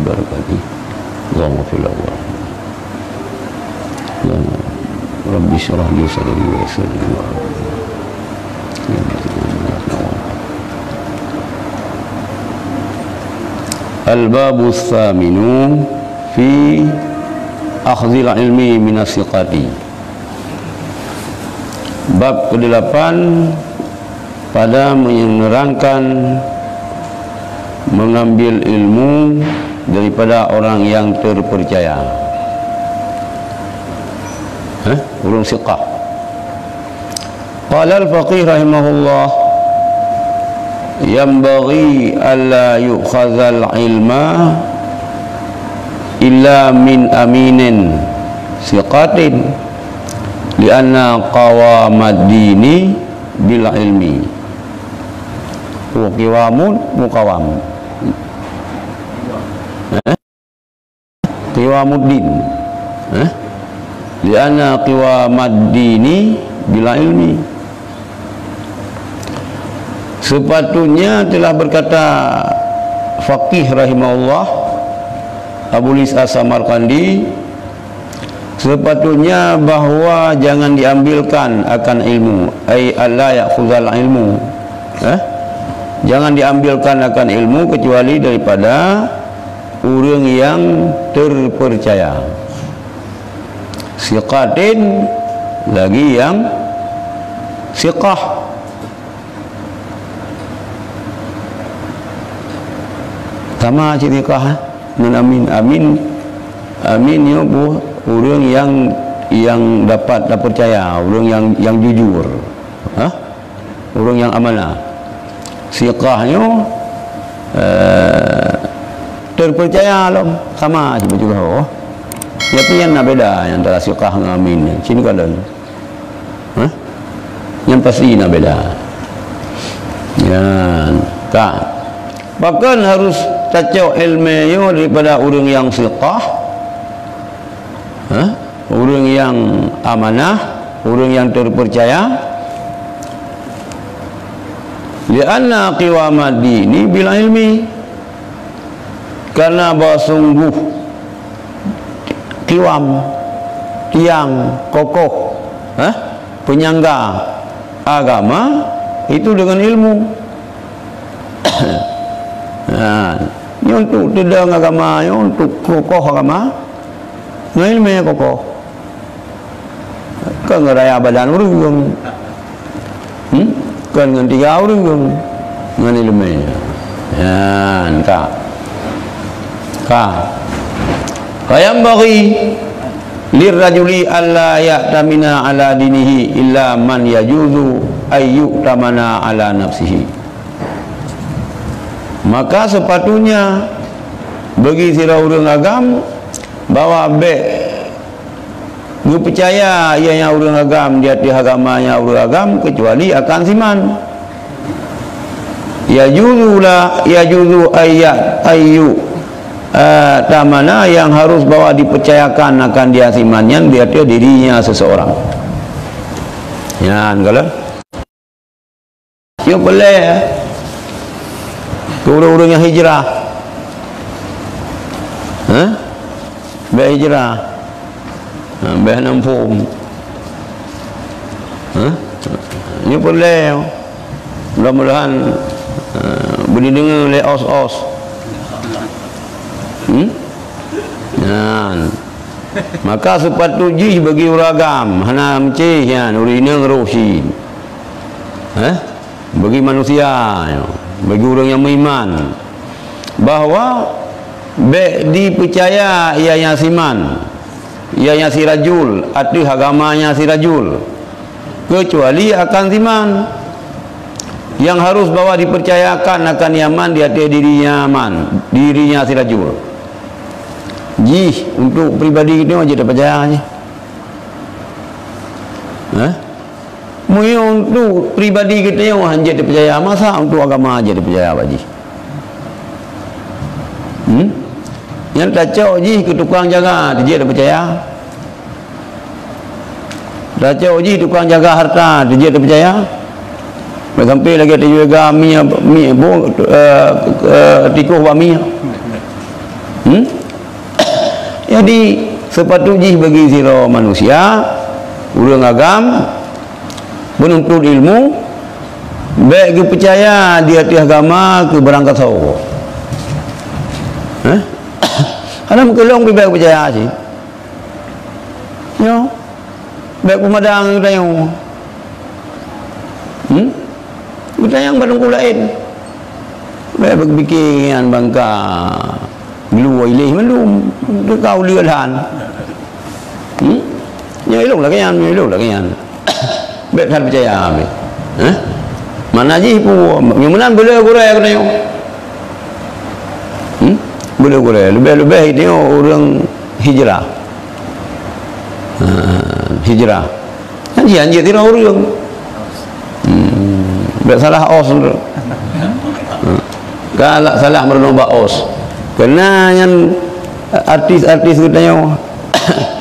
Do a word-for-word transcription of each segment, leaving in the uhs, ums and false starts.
Barakatuh. Allahumma fil awal. Allahumma Rabbi syrah li sadri wa yassir li amri. Al-babu tsaminu fi akhdhil ilmi minas siqati. Bab kedelapan pada menerangkan mengambil ilmu daripada orang yang terpercaya. Hah? Ureuëng siqah. Qala al-faqih rahimahullah, "Yanbaghi alla yu'khadzal ilma illa min aminin siqatin, li'anna qawamad dini bil ilmi." Oh, qiwamud, muqawam. Eh? Qiwamuddin. Eh? Li'anna qiwamaddini bila ilmi. Sepatutnya telah berkata faqih rahimahullah, Abu Lis As-Samarqandi, sepatutnya bahwa jangan diambilkan akan ilmu, ai alla ya'khuzal ilmu. Eh? Jangan diambilkan akan ilmu kecuali daripada ureuëng yang terpercaya. Siqatin, lagi yang siqah. Sama cit siqah, eh? Ngon amin. Amin, amin nyoe boh ureuëng yang, yang dapat tapercaya, ureuëng yang, yang jujur. Hah? Ureuëng nyang amanah. Siqah nyoe, eh, terpercaya lom, sama cit bacut lagée. Tapi nyang na beda antara siqah ngon amin nyan, cit kalon. Hah? Nyang pasti na beda. Nyan, ka. Pakon harus tacok ilmu nyoe daripada ureuëng nyang siqah? Hah? Ureuëng nyang amanah, ureuëng nyang terpercaya. Li'anna qiwamad dini bil ilmi. Karena bahwa sungguh qiwam, tiang, kokoh, hah? Penyangga agama itu dengan ilmu. Nah, nyoe untuk teudong agama, nyoe untuk kokoh agama, ngon ilmu nyang kokoh. Kon ngon raya badan ureuëng. Hmm? Kon ngon tiga ureuëng. Ngon ilmu. Nyan, ka. Ka. Fa yanbaghi lirrajuli alla ya'tamina ala dinihi illa man yajuzu ay yu'tamana ala nafsihi. Maka sepatutnya bagi sidroe ureuëng agam bahwa bék geupeucaya ia nyang ureuëng agam di ateueh agama nyang ureuëng agam keucuali akan siman. Yajuzu la, yajuzu ayya, ayyu, eh, tamana yang harus bahwa dipercayakan akan dia siman nyan di ateueh dirinya seseorang. Nyan, kalau Nyoe peureulée keu ureuëng-ureuëng nyang hijrah. Hah? Bék hijrah. Ha, bék nampung. Hah? Nyoe peureulée. Mudah-mudahan, ha, beudeungoe lé os-os. Hmm? Nyan. Maka seupatut jih bagi ureuëng agam, hana meucéh nyan, ureuëng inong roh cit. Eh? Bagi manusia, bagi ureuëng nyang meuiman, bahwa bék dipeucaya ia nyang siman, ia nyang sirajul, ateueh agama nyang sirajul, keucuali akan siman, nyang harus bahwa dipeucayakan akan nyang man di ateueh diri nyang man, diri nyang sirajul. Jih untuk pribadi geutanyoe jeuet tapeucaya jih. Eh? Meunyoe untuk pribadi geutanyoe hana jeuet tapeucaya, masa untuk agama jeuet tapeucaya bak jih? Hmm? Nyang tacok jih keu tukang jaga, jeuet tapeucaya? Tacok jih tukang jaga harta, jeuet tapeucaya? Bék sampai lagée tajeuet ga mi, mi, bu, eh, eh, tikoh bak mi. Hmm? Jadi, seupatut jih bagi sidroe manusia, ureuëng agam, peununtut ilmu, bék geupeucaya di ateueh agama keu barangkasoe. Hah? Hana meukeulong pih bék geupeucaya cit. Nyoe, bék peumadang geutanyoe. Hmm? Geutanyoe bak teungku laén. Bék beupike nyan bangka geuluwoe ileh mandum, teuka uleue lhan. Hmm? Nyoe ilong lagée nyan, nyoe ilong lagée nyan. Bék that peucaya habéh. Hah? Mana jih pu, nyoe meunan beu le gurée geutanyoe. Hmm? Beu le gurée, leubeh-leubeh geutanyoe ureuëng hijrah. Ha, hijrah. Kan jih hanjeuet sidroe ureuëng. Hmm, bék salah os tu. Ha. Galak salah meurunoe bak os. Keunan nyan artis-artis geutanyoe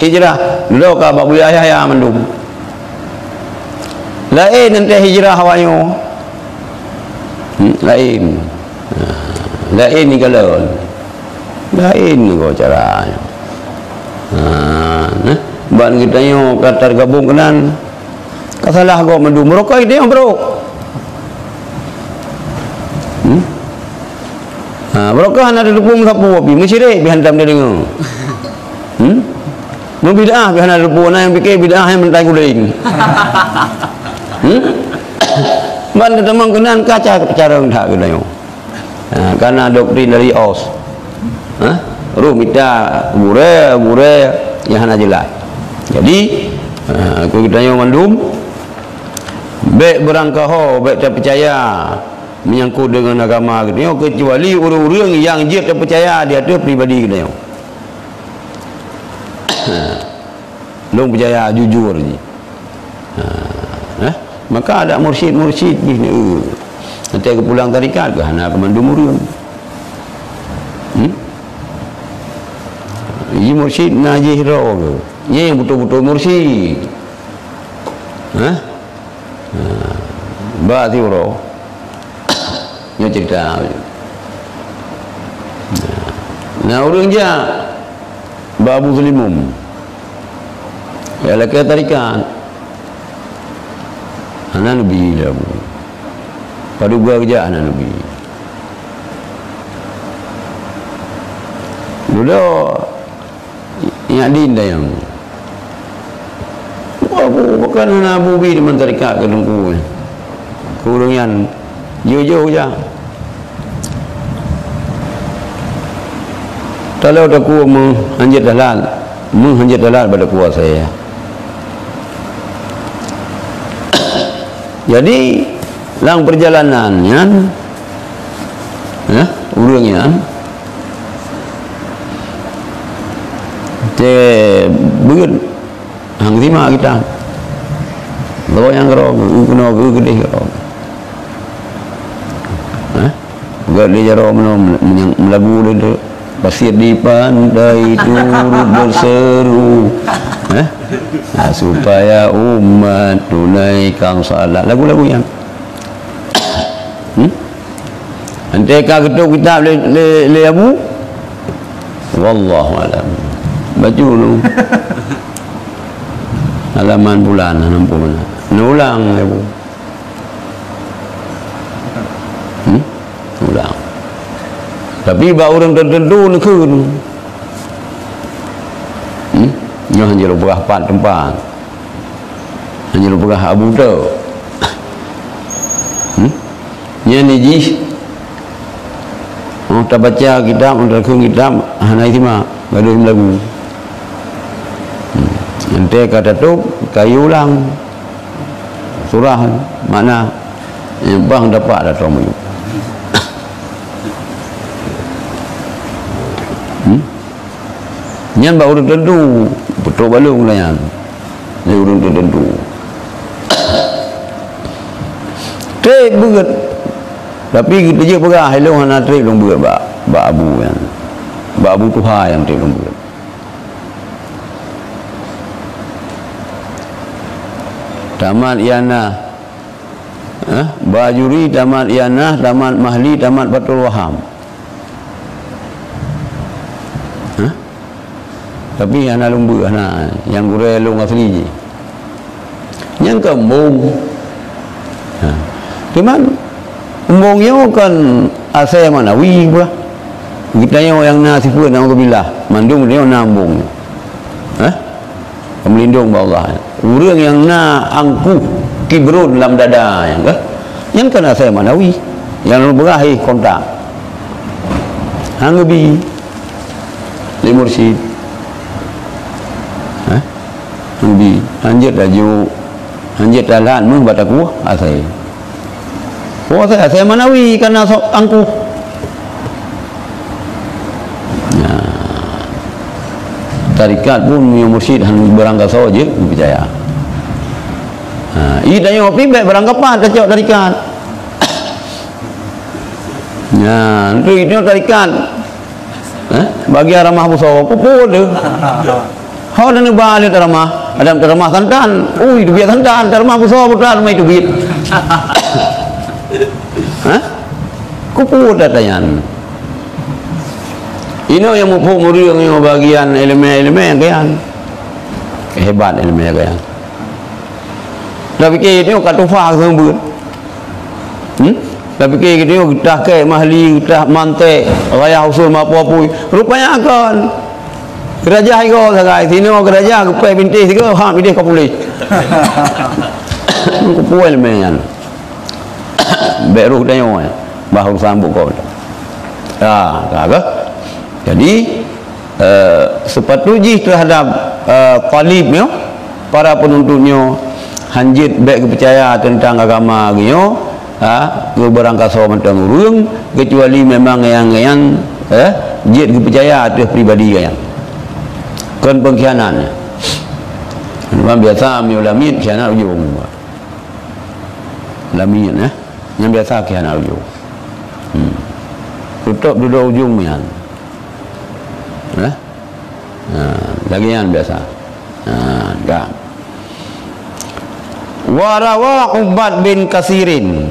hijrah, lé ka bak Buya Yahya mandum. Laén teuntée hijrah awaknyoe. Hmm, laén. Ha, laén ni kalon. Laén nyoe cara nyoe. Ha, nah, ban geutanyoe ka teugabong keunan, ka salah gob mandum. Barokah geutanyoe brok. Hmm? Ha, barokah hana teupeu meusapeue pih, meusyirek pih hantom teudeungoe. Hmm? Meubid'ah pih hana teupeu, na nyang pike bid'ah nyang meutai guleng. Hmm? Ban teutamong keunan ka ca-, carông that geutanyoe. Ha, karena doktrin dari os. Ha? Roh mita gurée, gurée nyang hana jeulaih. Jadi, ha, keu geutanyoe mandum, bék beurangkaho, bék tapeucaya menyangkut deungon agama geutanyoe, keucuali ureuëng-ureuëng nyang jeuet tapeucaya di ateueh pribadi geutanyoe. Lôn peucaya jujur jih. Ha, eh? Maka ada mursyid-mursyid jih ni, eh. Nanti geupulang tarekat keu hana keu mandum ureuëng. Hmm? Ji mursyid na jih droe keu. Nyan nyang beutôi-beutôi mursyid. Hah? Ha, ba siuroe. Nyoe cerita. Nah, ureuëng jak bak Abu Sulimum. Ya, lakée tarekat. Hana neubi lé Abu. Padub geujak hana neubi. Dudoe Ingat din dayang. Wah, bu-, bukan hana Abu bi teuma tarekat keu teungku nyan. Keu ureuëng nyan, jujur jak. Talo takue meuhanjeuet dalat, meuhanjeuet dalat bak takue asée. Jadi, lam peurjalanan nyan, eh, ureuëng nyan, teubeut hang simak kitab. Lawa nyang keudroe, keunoe, keudeh keudroe. Eh? Gét lé jaroe meunoe, meulagu lé tu. Pasir di pantai turut berseru. Eh? Ah, supaya umat tunaikan salat. Lagu-lagu nyan. Hmm? Ante ka geutôb kitab lé, lé, lé Abu. Wallahu alam. Baca dulu. Halaman bulan, halaman bulan. Neulang, Abu. Hmm? Ulang. Tapi bak ureuëng teuteuntu neukheun. Hmm? Nyoe hana lôn peugah pat teumpat. Hana lôn peugah Abu tu. Hmm? Nyan jih. Oh, tabaca kitab, takheun kitab, hana simak, gadoh meulagu. Hmm. Ante ka tatôb, ka ulang. Surah makna, eh, bang dapat dah tahu. Hmm? Nyan bak ureuëng teuteuntu, beutôi balong nyan. Lé ureuëng teuteuntu. Treb beuet. Tapi geuteupeue peugah, ilong hana treb lôn beuet bak, bak Abu nyan. Bak Abu Tuha nyang treb lôn beuet. Tamat Ianah. Eh, Bajuri, tamat Ianah, tamat Mahli, tamat Fathul Wahhab. Tapi hana lôn beuh, hana. Nyang gurèe lôn asli jih. Nyan ka embong. Ha. Cuman, embong nyoe kan asai maknawi bah. Geutanyoe nyang na sifeuet, naudzubillah. Mandum geutanyoe na embong nyoe. Ha? Meulindong bak Allah. Ureueng nyang na angkuh kibrun lam dada nyan kah? Nyan kan asai maknawi. Nyang lôn peugah, eh, kontak. Hang geubi lé mursyid. Hah? Hang geubi. Hanjeuet laju. Hanjeuet talat meuh bak takuah asai. Oh, asai, asai maknawi kana sok angkuh. Nah, tarikat pun meunyoe mursyid han beurangkasoe jeuet geupeucaya. Ha, i tanyoe pih bèk beurangkapat tacok tarikat. Nyan, tu itu tarikat. Eh, bagian ramah busoe, peue-peue deuh. Ho dan ba lé taramah, adam taramah santan. Ui, teubiet santan, taramah busoe putra mai teubiet. Hah? Kupeue tatanyan. Inoe nyang muphom ureueng nyoe bagian ileumèe-ileumèe geuyan. Hebat ileumèe geuyan. Dah pikir nyoe ka tufa seumeubeuet. Hmm? Dah pikir nyoe geutah kèe mahli, geutah mantek, raya usul mapui-pui. Rupanya kon. Geurajah igoe sagai, sinoe geurajah geupèh bintéh sigoe, ha, bintéh ka puléh. Kupeue ileumèe nyan. Bèk rôh tanyoe, eh. Bah urusan buku. Ya, ka, ka. Jadi, eh, seupatu jih teuhadap, eh, talib nyoe, para penuntut nyoe, hanjeuet bèk geupeucaya teuntang agama geuh nyoe, ha, geubeurangkasoe mantong ureueng, keucuali memang nyang nyan, eh, jeuet geupeucaya ateueh pribadi geuh nyan. Kon pengkhianat nyan. Memang biasa meunyoe lamiet khianat ujong. Lamiet, eh. Nyang biasa khianat ujong. Hmm. Tutôp dudoe ujong nyan. Eh? Ha, lagèe nyan biasa. Ha, dah. Wa rawa Ubbad bin Kasirin.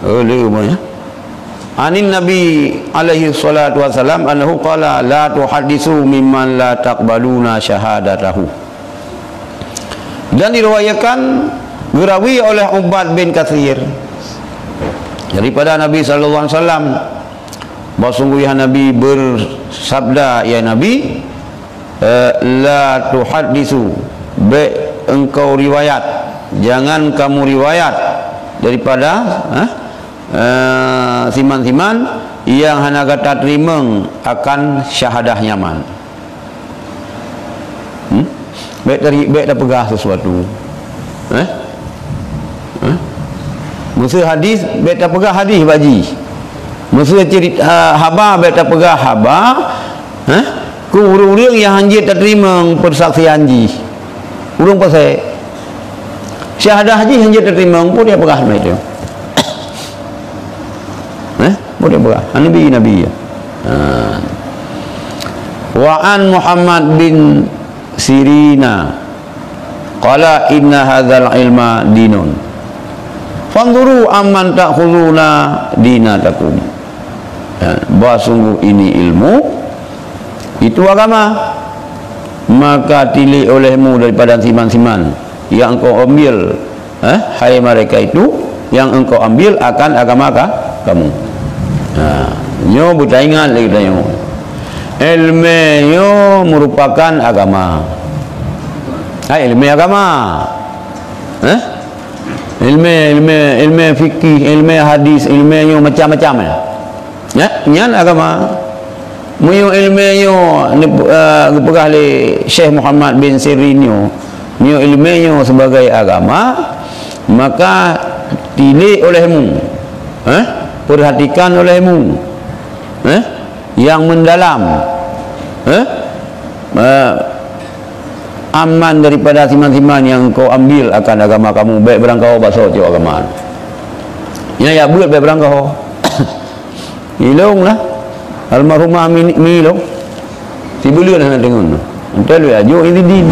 Oh, lé umur, ya. Anin Nabi alaihi salatu wasalam annahu qala, "La tuhaddisu mimman la taqbaluna syahadatahu." Dan diriwayatkan, geurawi oleh Ubbad bin Kasir daripada Nabi sallallahu alaihi wasallam, bahwa sungguhnya Nabi bersabda, ya Nabi, eh, "La tuhaddisu, bèk engkau riwayat, jangan kamu riwayat daripada, eh, eh, siman-siman nyang hana gata teurimong akan syahadah nyaman." Hmm? Bèk tari-, bèk tapeugah sesuatu. Eh? Eh? Meuseu hadis, bèk tapeugah hadis bak jih. Meuseu cerita, ha, haba, bèk tapeugah haba. Eh? Keu ureueng-ureueng nyang hanjeuet tateurimong peusaksian jih. Ureueng pasé. Syahadah jih hanjeuet tateurimong, peue dia peugah meunan. Eh? Peue dia peugah? Nabi, Nabi. Ha. Wa an Muhammad bin Sirina qala, "Inna hadzal ilma dinun. Fanzuru amman ta'khuduna dinatakum." Ya, bahwa sungguh ini ilmu, itu agama. Maka tilik olehmu daripada siman-siman yang engkau ambil, eh, hai mereka itu, yang engkau ambil akan agama ka-, kamu. Ha, nyoe beutaingat lé geutanyoe. Ileumèe nyoe merupakan agama. Hai, ileumèe agama. Eh? Ileumèe, ileumèe, ileumèe fikih, ileumèe hadis, ileumèe nyoe macam-macam, ya. Ya, nyan agama. Meunyoe ileumèe nyoe, eh, geupeugah lé Syekh Muhammad bin Sirin nyoe, meunyoe ileumèe nyoe sebagai agama, maka tilik olehmu, eh, perhatikan olehmu, eh, yang mendalam, eh, eh, aman daripada siman-siman yang engkau ambil akan agama kamu, bèk beurangkaho bak soe cok agama. Nyang jak beuet bèk beurangkaho. Ilôn lah. Almarhumah Mi, Mi lôn. Sibuleuen hana deungon. Entah lôn jak jok Izidin.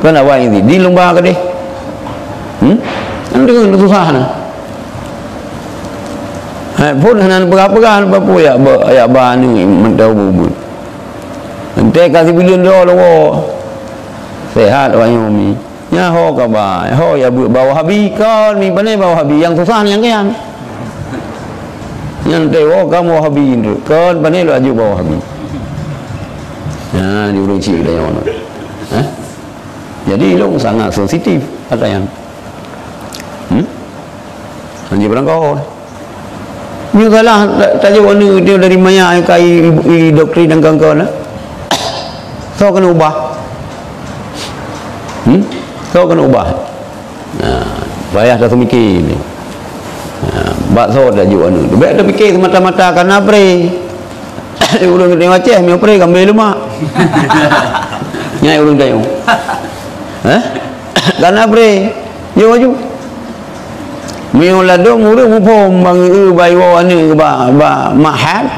Kan awak Izidin lôn ba keudeh. Hmm? Hana deungon susah na. Hai, phôn hana peugah-peugah, apa-apa jak ba, jak ba ni mantau bubut. Teuka sibuleuen droe lom woe. Sehat awak nyoe mi. Nyan ho kaba, ho ya beuet bak Wahabi, kon mi pane bak Wahabi nyang susah nyang kian. Nyang teuwoe kamoe Wahabi nyoe, kon pane laju bak Wahabi. Nah, di ureueng cik dah nyoe. Eh? Jadi ilong sangat sensitif kata yang. Hmm? Hanya barangkawan. Nyoe salah ta-, tajok aneuk nyoe dari maya ka i, i, i doktrin dan kawan-kawan, eh? Soe keuneuk ubah? Hmm? Soe keuneuk ubah? Nah, payah taseumiké ni. Nah, bak soe tajok aneuk? Bèk tapiké semata-mata kana pré. Ureueng di Aceh, meunyoe pré kambé leumah. Nyan ureueng tayong. Hah? Kana pré. Jok laju. Meunyoe ladôm ureueng muphom bang eu bai woe aneuk bak, bak mahat.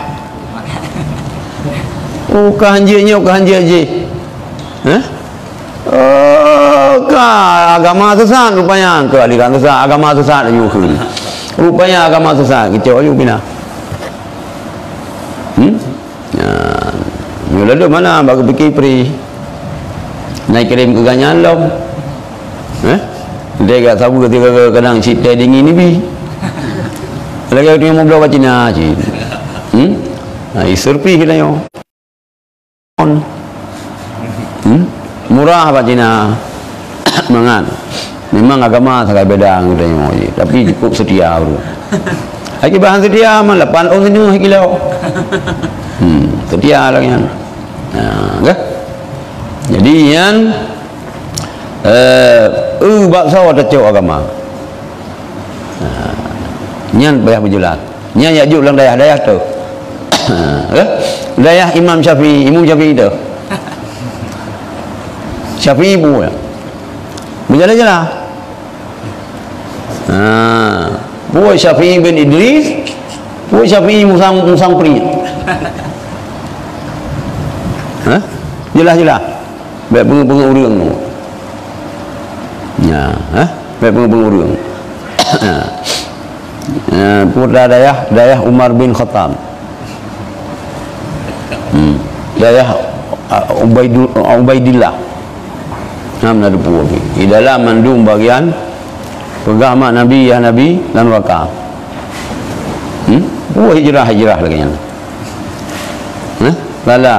Oh, ka hanjeuet nyoe, ka hanjeuet jih. Hah? Oh, ka agama sesat rupanya, ke aliran sesat, agama sesat laju kheun. Rupanya agama sesat, keucok laju pinah. Hmm? Ya, nyoe ladôm mana bak geupike pri. Nai kirim keu gobnyan lom. Eh? Dai gak sabu ketika kadang cit teh dingin ni bi. Lagèe tu nyang meubloe bak Cina cit. Hmm? Ha, isurpi kita nyoe. Hmm? Murah bak Cina. Mangat. Memang agama sangat beda ngon kita nyoe, tapi cukup setia ureueng. Hai kiban setia mah lapan ôn sinuh kilo. Hmm, setia lah nyan. Ha, kan? Jadi nyan, eh, eu bak soe tacok agama. Ha, nyan payah beujeulaih. Nyan jak jok lam dayah-dayah tu. Eh? Dayah Imam Syafi'i, Imam Syafi'i tu. Syafi'i peue? Beujeulaih-jeulaih. Ha. Peue Syafi'i bin Idris, peue Syafi'i musang, musang pri. Ha? Jeulaih-jeulaih. Bèk peungeuh-peungeuh ureueng tu. Ya, ha? Bèk peungeuh-peungeuh ureueng. Ha. Eh, putra dayah, dayah Umar bin Khattab. Hmm. Dayah, ah, Ubaidu-, Ubaidillah. Nah, meunan teupeue. Di dalam mandum bagian peugah mak Nabi, ya Nabi, lam neuraka. Hmm? Peue hijrah-hijrah lagèe nyan. Hah? Lala.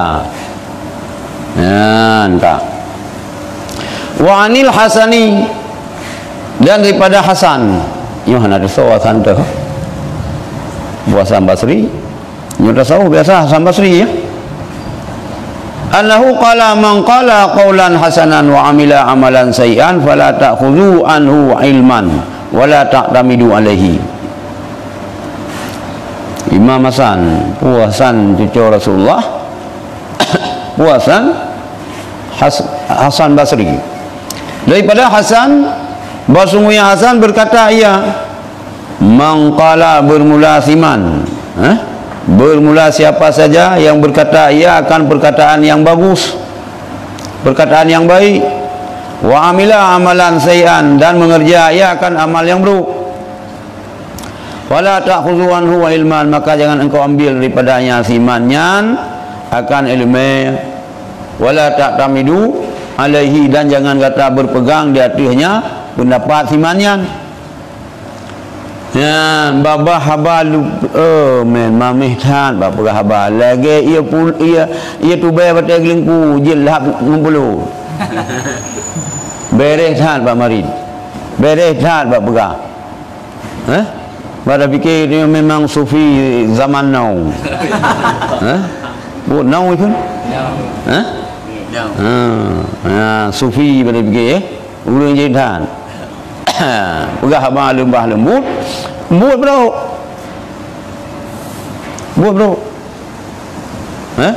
Nyan ka. Wa anil Hasani, dan daripada Hasan. Nyoe hana teusoe Hasan teuh. Hasan Basri. Nyoe tasawuf biasa Hasan Basri, ya. Annahu qala, "Man qala qaulan hasanan wa amila amalan sayyi'an fala ta'khudhu anhu ilman wa la ta'tamidu alaihi." Imam Hasan, peue Hasan cucu Rasulullah, peue Hasan, Has-, Hasan Basri. Daripada Hasan, bahwasungguhnya Hasan berkata ia, "Man qala," bermula siman, eh? Bermula siapa saja yang berkata ia akan perkataan yang bagus, perkataan yang baik, "wa amila amalan sayyi'an," dan mengerja ia akan amal yang buruk. "Fala ta'khudhu anhu ilman," maka jangan engkau ambil daripadanya siman nyan akan ileumèe. "Wala ta'tamidu alaihi," dan jangan gata berpegang di ateuhnya pendapat siman nyan. Nyan, babah haba lu-, eh, men, mameh that bak peugah haba. Lagèe ie pul-, ie, ie tubèe batèe geuleungku, jeuet lhab ngon pulo. Bèrèh that bak marit. Bèrèh that bak peugah. Hah? Pada pikir dia memang sufi zaman now. Hah? Buet now itu? Hah? Ha, ha, sufi pada pikir, eh? Ureueng jeuet that. Peugah haba leumbah leumbut, buet brok. Buet brok. Hah?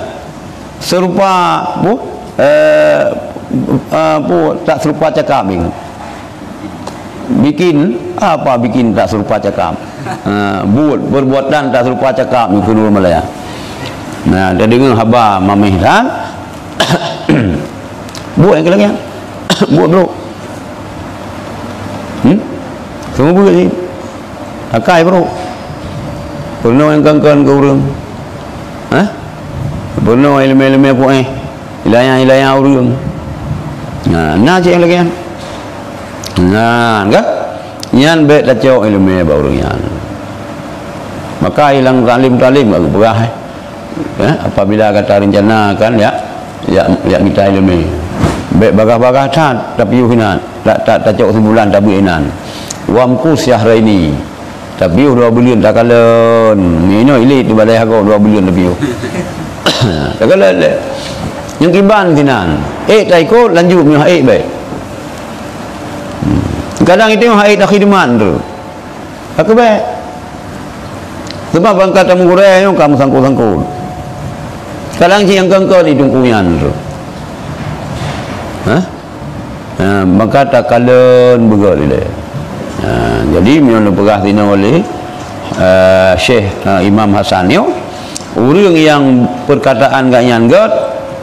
Serupa, bu, eh, eh, bu, tak serupa cakap ni. Bikin, apa bikin tak serupa cakap? Ha, buet, perbuatan tak serupa cakap ni keu ureueng Malaya. Nah, dia dengar haba mameh kan? Buet yang kelengah. Buet brok. Hmm? Semua buet ni. Akai brok. Peunoh nyang kan-kan keu ureueng. Hah? Peunoh ileumèe-ileumèe pu'eh. Ilayang-ilayang ureuëng. Nah, na cit nyang lagée nyan. Nah, kan? Nyan bék tacok iéleumé bak ureuëng nyan. Maka ilang taklim-taklim ka geupeugah, eh. Ya, apabila gata rencana kan, ya, ya, ya mita iéleumé. Bék bagah-bagah that tapiôh inan, tak, tak tacok sibulan tabeuet inan. Wamkus syahraini. Tapiôh dua buleuen takalon. Meunoe ilét tu balai hagoe dua buleuen tapiôh. Takalon lé. Nyang kiban sinan. Ék taikot lanjut meunyoe hak ék bék. Hmm. Kadang itu hak ék takhidmat tu. Hak bék. Sebab bangka tameugurée nyoe ka meusangkot-sangkot. Kadang cit nyang kengkot di teungku nyan tu. Hah? Ha, maka takalon beugöt ilée. Ha, jadi meunyoe neupeugah sinoe lé, eh, Syekh, eh, Imam Hasan nyoe, ureuëng nyang perkataan gobnyan göt,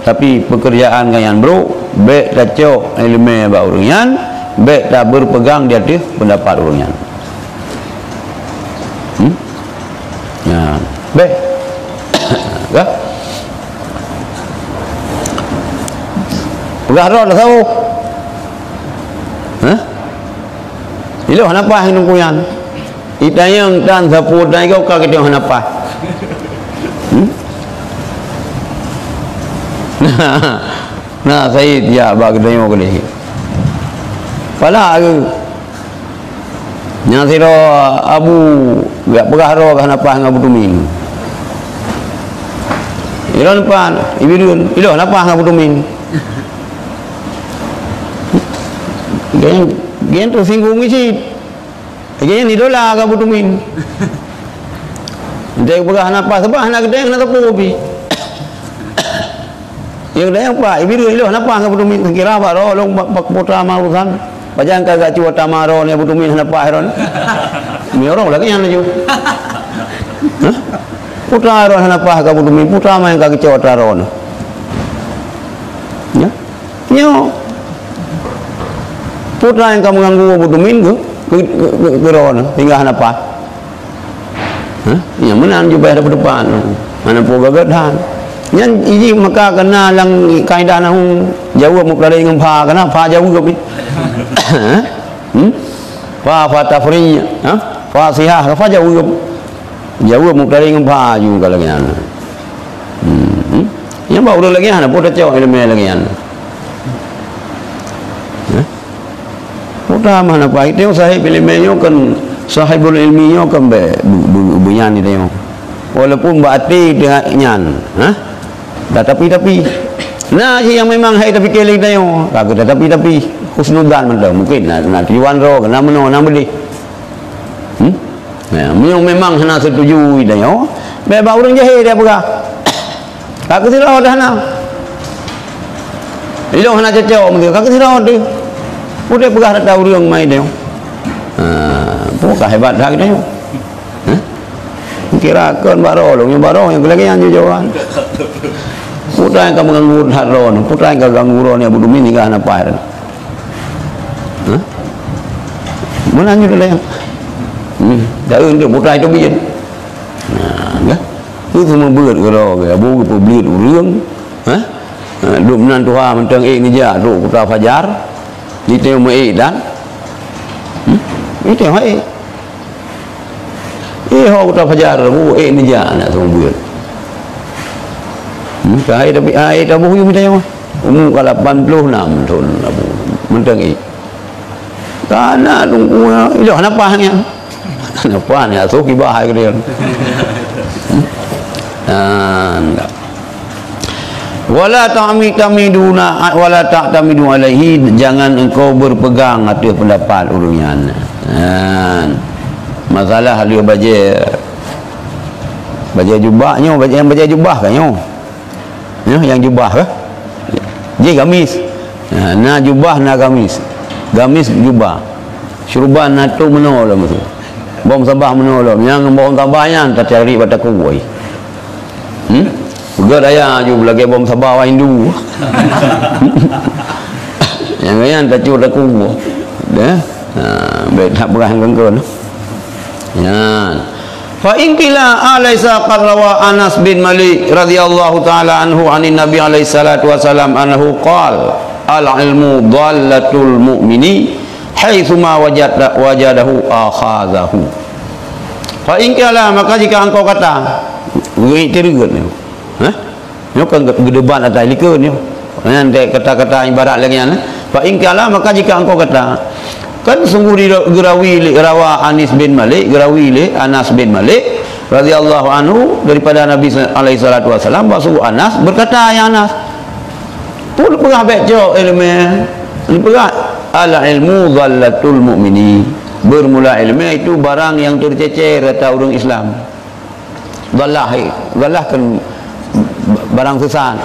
tapi peukeurjaan gobnyan brok, bék tacok iéleumé bak ureuëng nyan, bék tabeurpeugang di ateueh peundapat ureuëng nyan. Hmm? Ya. Bék. Ka? Peugah droe dah tahu. Hah? Ilôn hana paih ngon teungku nyan. Itanyong tan sapeue tan igoe ka geutanyong hana paih. Hmm? Nah, nah, Said, ya, bak geutanyoe keudeh. Pala ke? Nyang sidroe abu geujak peugah droe ka hana paih ngon Abu Tumin. Ilôn pan, Ibi Dun, ilôn hana paih ngon Abu Tumin. Gen, gen teusinggung cit. Gen idola keu Abu Tumin. Dia peugah hana paih, sebab hana geudeng, hana teupeu pi. Nyang dayang Pak, Ibi Dun ilôn hana paih ngon Abu Tumin, kira bak droe lôn bak, bak putra ma urusan. Pajan ka geucok ata ma droe nyoe Abu Tumin hana paih droe. Meunyoe lagée nyan laju. Hah? Putra droe hana paih ngon Abu Tumin, putra ma nyang ka geucok ata droe nyoe. Ya? Nyoe. Putra nyang ka meuganggu Abu Tumin keu, keu, keu, keu, keu droe nyoe, sehingga hana paih. Hah? Nyang meunan jubah depan-depan. Hana peue gagah that. Nyan jih maka keuna lam kaidah nahwu, jaweueb mubtada ngon fa, keuna fa jaweueb. Hah? Hmm? Fa, fa tafri', ha? Fa sihah, fa jaweueb. Jaweueb mubtada ngon fa ju ka lagée nyan. Hmm. Nyang bak ureuëng lagée nyan, peue tacok iéleumé lagée nyan. Hah? Utamah na paih teuh sahib iéleumé nyoe kan, sahibul ilmi nyoe kan be-, be-, be-, beunyan teuh. Walaupun bak até teuh nyan, ha? Dah tapi-tapi. Na cit nyang memang hai tapike lé tanyoe, ka geuta tapi-tapi. Husnuzan mantong. Mungkin na, na tujuan droe, na meunoe, na meudeh. Hmm? Ya, meunyoe memang hana setuju tanyoe, bék bak ureuëng jahé dia peugah. Ka keusidroe dah na. Ilôn hana cocok meuntri, ka keusidroe teuh. Udeb peugah rata ureuëng mai nyoe. Ha, peue ka hebat that geutanyoe. Hah? Kira kon baroe lôn, nyang baroe nyang lagée nyan jawaban. Peue nyang ka meuganggu that droe, peue nyang ka ganggu droe nyoe Abu Tumin hingga hana paih. Hah? Meunan nyoe lagée nyan. Hmm, daun tu peue teubiet. Nah, kan? Tu semua beut keudroe, abu geupeubliet ureuëng. Hah? Ha, duek meunan tuha mantong ék neujak trok kuta fajar, di teuh meu ék dan, hmm? Di teuh ék. Eh, ho kuta fajar, bu ék neujak nak seumeubeuet. Hmm, ka hai tapi, hai taboh yum tayong. Umu ka lapan puluh enam thon abu. Mantong ék. Ka na teungku, ilôn hana paih nyan. Hana paih nyan, soe kiba hai keudeh. Hmm? Ha, enggak. Wala ta'mi-, tamiduna, wala ta'tamidu alaihi, jangan engkau berpegang atas pendapat ureuëng nyan. Ha. Masalah lheueh bajée, bajée jubah nyoe, bajée, bajée jubah ka nyoe. Nyoe nyang jubah ka? Jih gamis. Ha, na jubah, na gamis. Gamis jubah. Syuruban na tu meunoe lom tu. Bom sabah meunoe lom. Nyang bom sabah nyan tacari bak takue. Hmm? Peugah daya aju lagée bom sabah awak Hindu. Nyang nyan tacok takue. Dah. Ha, bék that peugah nyang kongkon. Nyan. Fa in qila alaisa qad rawa Anas bin Malik radhiyallahu ta'ala anhu anin Nabi alaihi salatu wasalam annahu qal, "Al-ilmu dhallatul mu'mini haitsuma wajada-, wajadahu akhadhahu." Fa in qila, maka jika engkau kata, geuit teureugeuet nyoe. Hah? Nyoe kan geudebat atai likot nyoe. Nyan dek kata-kata ibarat lagèe nyan. Fa in qila, maka jika engkau kata, kan sungguh di-, geurawi lé, rawa Anis bin Malik, geurawi lé Anas bin Malik radhiyallahu anhu daripada Nabi sa-, alaihi salatu wasalam, bahwa sungguh Anas berkata, ya Anas, peue neupeugah bèk cok ileumèe? Neupeugah, "Al-ilmu dhallatul mu'mini." Bermula ileumèe itu barang yang tercecer ata ureueng Islam. Dhalah, dhalah kan barang sesat.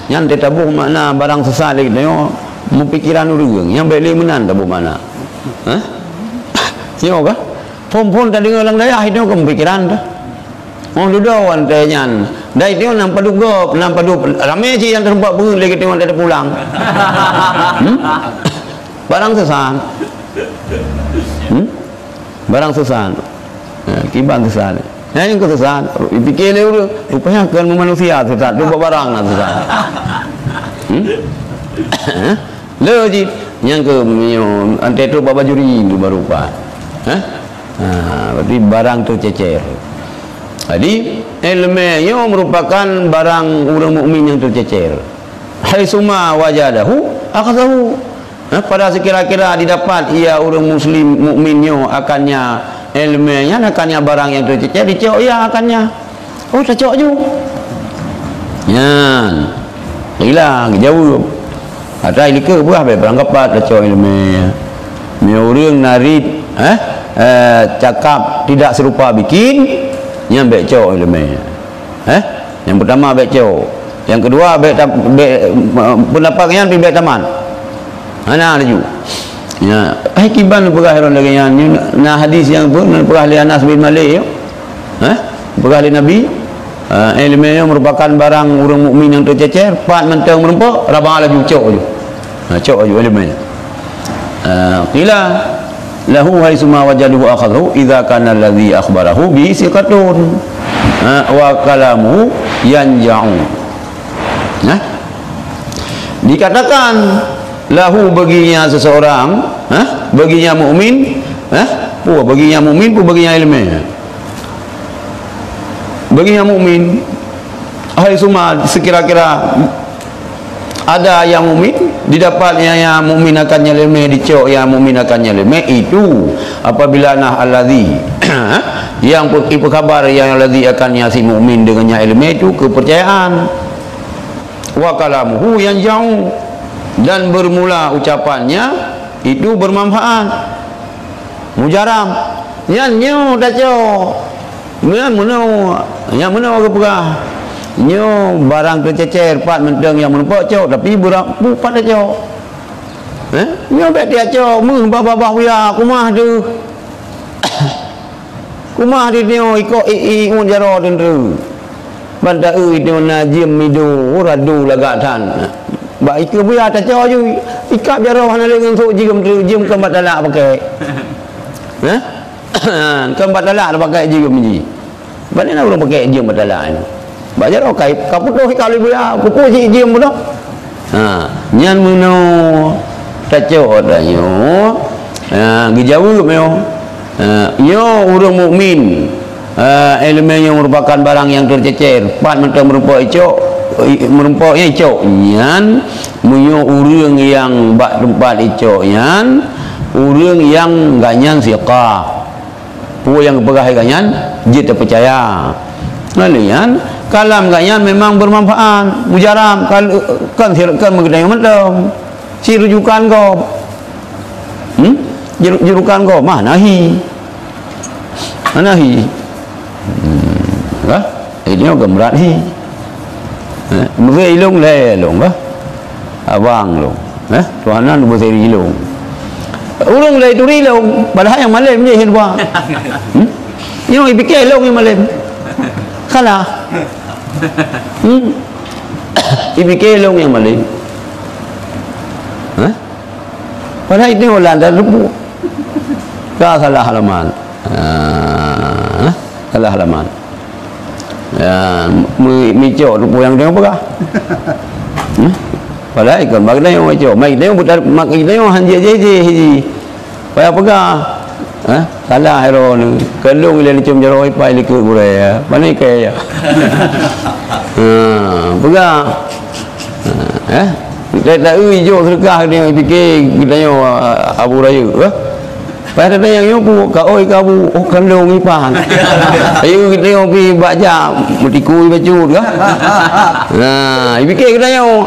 Nyan teutabôh makna barang sesat lé geutanyoe, meupikiran ureueng. Nyang bèk lé meunan tabôh makna. Hah? Nyoe kah? Phon-phon tadeungoe lam dayah itu kan meupikiran teuh. Oh, dudoe wan teuh nyan. Dai teuh nan padub gob, nan padub ramé cit nyang teureumpok beungeuet lé geutanyoe watèe tapulang. Hmm? Barang sesat. Hmm? Barang sesat. Ha, kiban sesat. Nyan nyang keu sesat. Dipike lé ureueng, rupanya kon manusia sesat, tu bak barang na sesat. Hmm? Le jih, nyang keu nyoe, anté trok bak bajuri tu baru pat. Ha? Ha, berarti barang tercecer. Jadi, ileumèe nyoe merupakan barang ureueng mukmin nyang tercecer. Haitsuma wajadahu akhadhahu. Nah, pada sekira-kira didapat ia ureueng muslim mukmin nyoe akannya ileumèe nyan, akannya barang nyang teucecer, dicok ia akannya. Oh, tacok ju. Nyan. Qila geujaweueb. Ata ilikeue buah bèk barangkapat tacok ileumèe. Meunyoe ureueng narit, eh, eh, cakap tidak serupa bikin, nyan bèk cok ileumèe. Eh? Nyang peutama bèk cok. Nyang keudua bèk tam-, bèk, eh, peundapat nyan pih bèk tamat. Hana laju. Ya, hai kiban peugah lagèe nyan, na hadis nyang peue, na peugah lé Anas bin Malik nyoe. Eh? Peugah lé Nabi, eh, ileumèe nyoe merupakan barang ureueng mukmin nyang teucecer, pat mantong meureumpok, raba laju cok laju. Ha, cok laju ileumèe. Ah, qila lahu haitsuma wajaduhu akhadhu idza kana alladzi akhbarahu bihi siqatun. Ah, wa kalamuhu yanja'u. Nah. Dikatakan lahu baginya seseorang, ha? Baginya mukmin, ha? Peue baginya mukmin, peue baginya ileumèe. Baginya mukmin, haitsuma sekira-kira ada nyang mukmin, didapat nyang, nyang mukmin akannya ileumèe, dicok nyang mukmin akannya ileumèe, itu apabila nah alladzi, nyang pe-, ipeukabar nyang alladzi akannya si mukmin deungon nyang ileumèe itu kepercayaan. Wa kalamuhu yanja'u, dan bermula ucapannya itu bermanfaat. Mujarab, nyan nyoe tacok. Nyan meunoe, nyan meunoe geupeugah. Nyoe barang teucecer, pat mantong nyang meureumpok cok, tapi beura-, bu-, pat tacok. Eh? Nyoe bèk tiak cok, meuh babah-babah buya, kumah deuh. Kumah di nyoe ikok i-, i-, iôt jaroe teunteue. Ban taeu itu na jeuem mido, radu lagak that. Bak ikeue buya tacok ju, ikab jaroe hana lé ngon sôk jeuem teunteue, jeuem kon bak talak pakai. Hah? Kon bak talak pakai jeuem ji. Ban na ureueng pakai jeuem bak talak nyoe. Bak jaroe ka, ka putôh ikab lé buya, kupeue cit jeuem putôh. Ha, nyan meunoe tacok tanyoe. Ha, geujaweueb nyoe. Ha, nyoe ureueng mukmin. Ha, ileumèe nyoe merupakan barang nyang teucecer. Pat mantong meureumpok icok, i-, meureumpok nyang icok. Nyan, meunyoe ureueng nyang bak teumpat icok nyan, ureueng nyang gobnyan siqah. Peue nyang geupeugah lé gobnyan jeuet tapeucaya. Ngon lagèe nyan, kalam gobnyan memang bermanfaat, mujarab, kal-, kan sir-, kan meugeutanyoe mantong. Si rujukan gob. Hmm? Juru-, jurukan gob mah nahi. Nahi. Hmm. Lah, ini bukan berarti. Eh, meuhé ilong lé ilong bah. Abang lôn. Eh, tuhanan beuseri ilong. Ureueng lé turi ilong, padahai nyang malém jih dua. Hmm? Nyoe ipike ilong nyang malém. Salah. Hmm? Ipike ilong nyang malém. Eh? Padahai itu ulang dan lebu. Ka salah alamat. Ah. Dah laman. Ya, mi-, micok tu puyang tengok peugah. Hmm? Padahai kon bak geutanyoe micok. Mai geutanyoe buta, mak geutanyoe han jih, jih, jih, jih. Payah peugah. Ha? Salah ero ni. Keulong ilée licom jaroe ipai likot gurée, ya. Pane kai, ya. Ha, peugah. Ha, eh? Tak, tak, ui, jok seudeukah dia fikir geutanyoe, ah, Abu Rayeuk, eh? Padahai nyang nyoe pu, ka oi ka bu, oh, kandong ipan. Ayo kita nyoe pi bak jak, meutikui bacut ka. Nah, ipikir kita nyoe.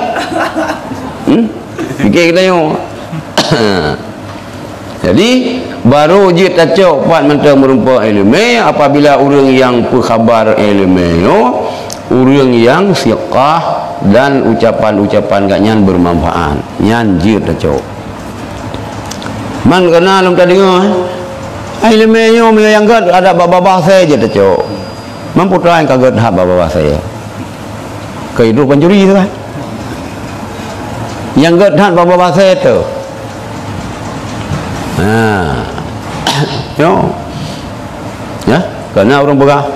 Hmm? Pikir kita nyoe. Jadi, baru jeuet tacok pat mantong meurumpok ileumé apabila ureuëng nyang peukhabar ileumé nyoe, ureuëng nyang siqah dan ucapan-ucapan gobnyan bermanfaat. Nyan jeuet tacok. Man kana lom tadeungoe, eh? Ai leumé nyoe meunyoe nyang gét adak bak babah asèe jeuet tacok. Man peue teuma nyang ka gét that bak babah asèe. Keu idroe pancuri tu kan. Nyang gét that bak babah asèe tu. Ha. Nyoe. Ya, kana ureuëng peugah,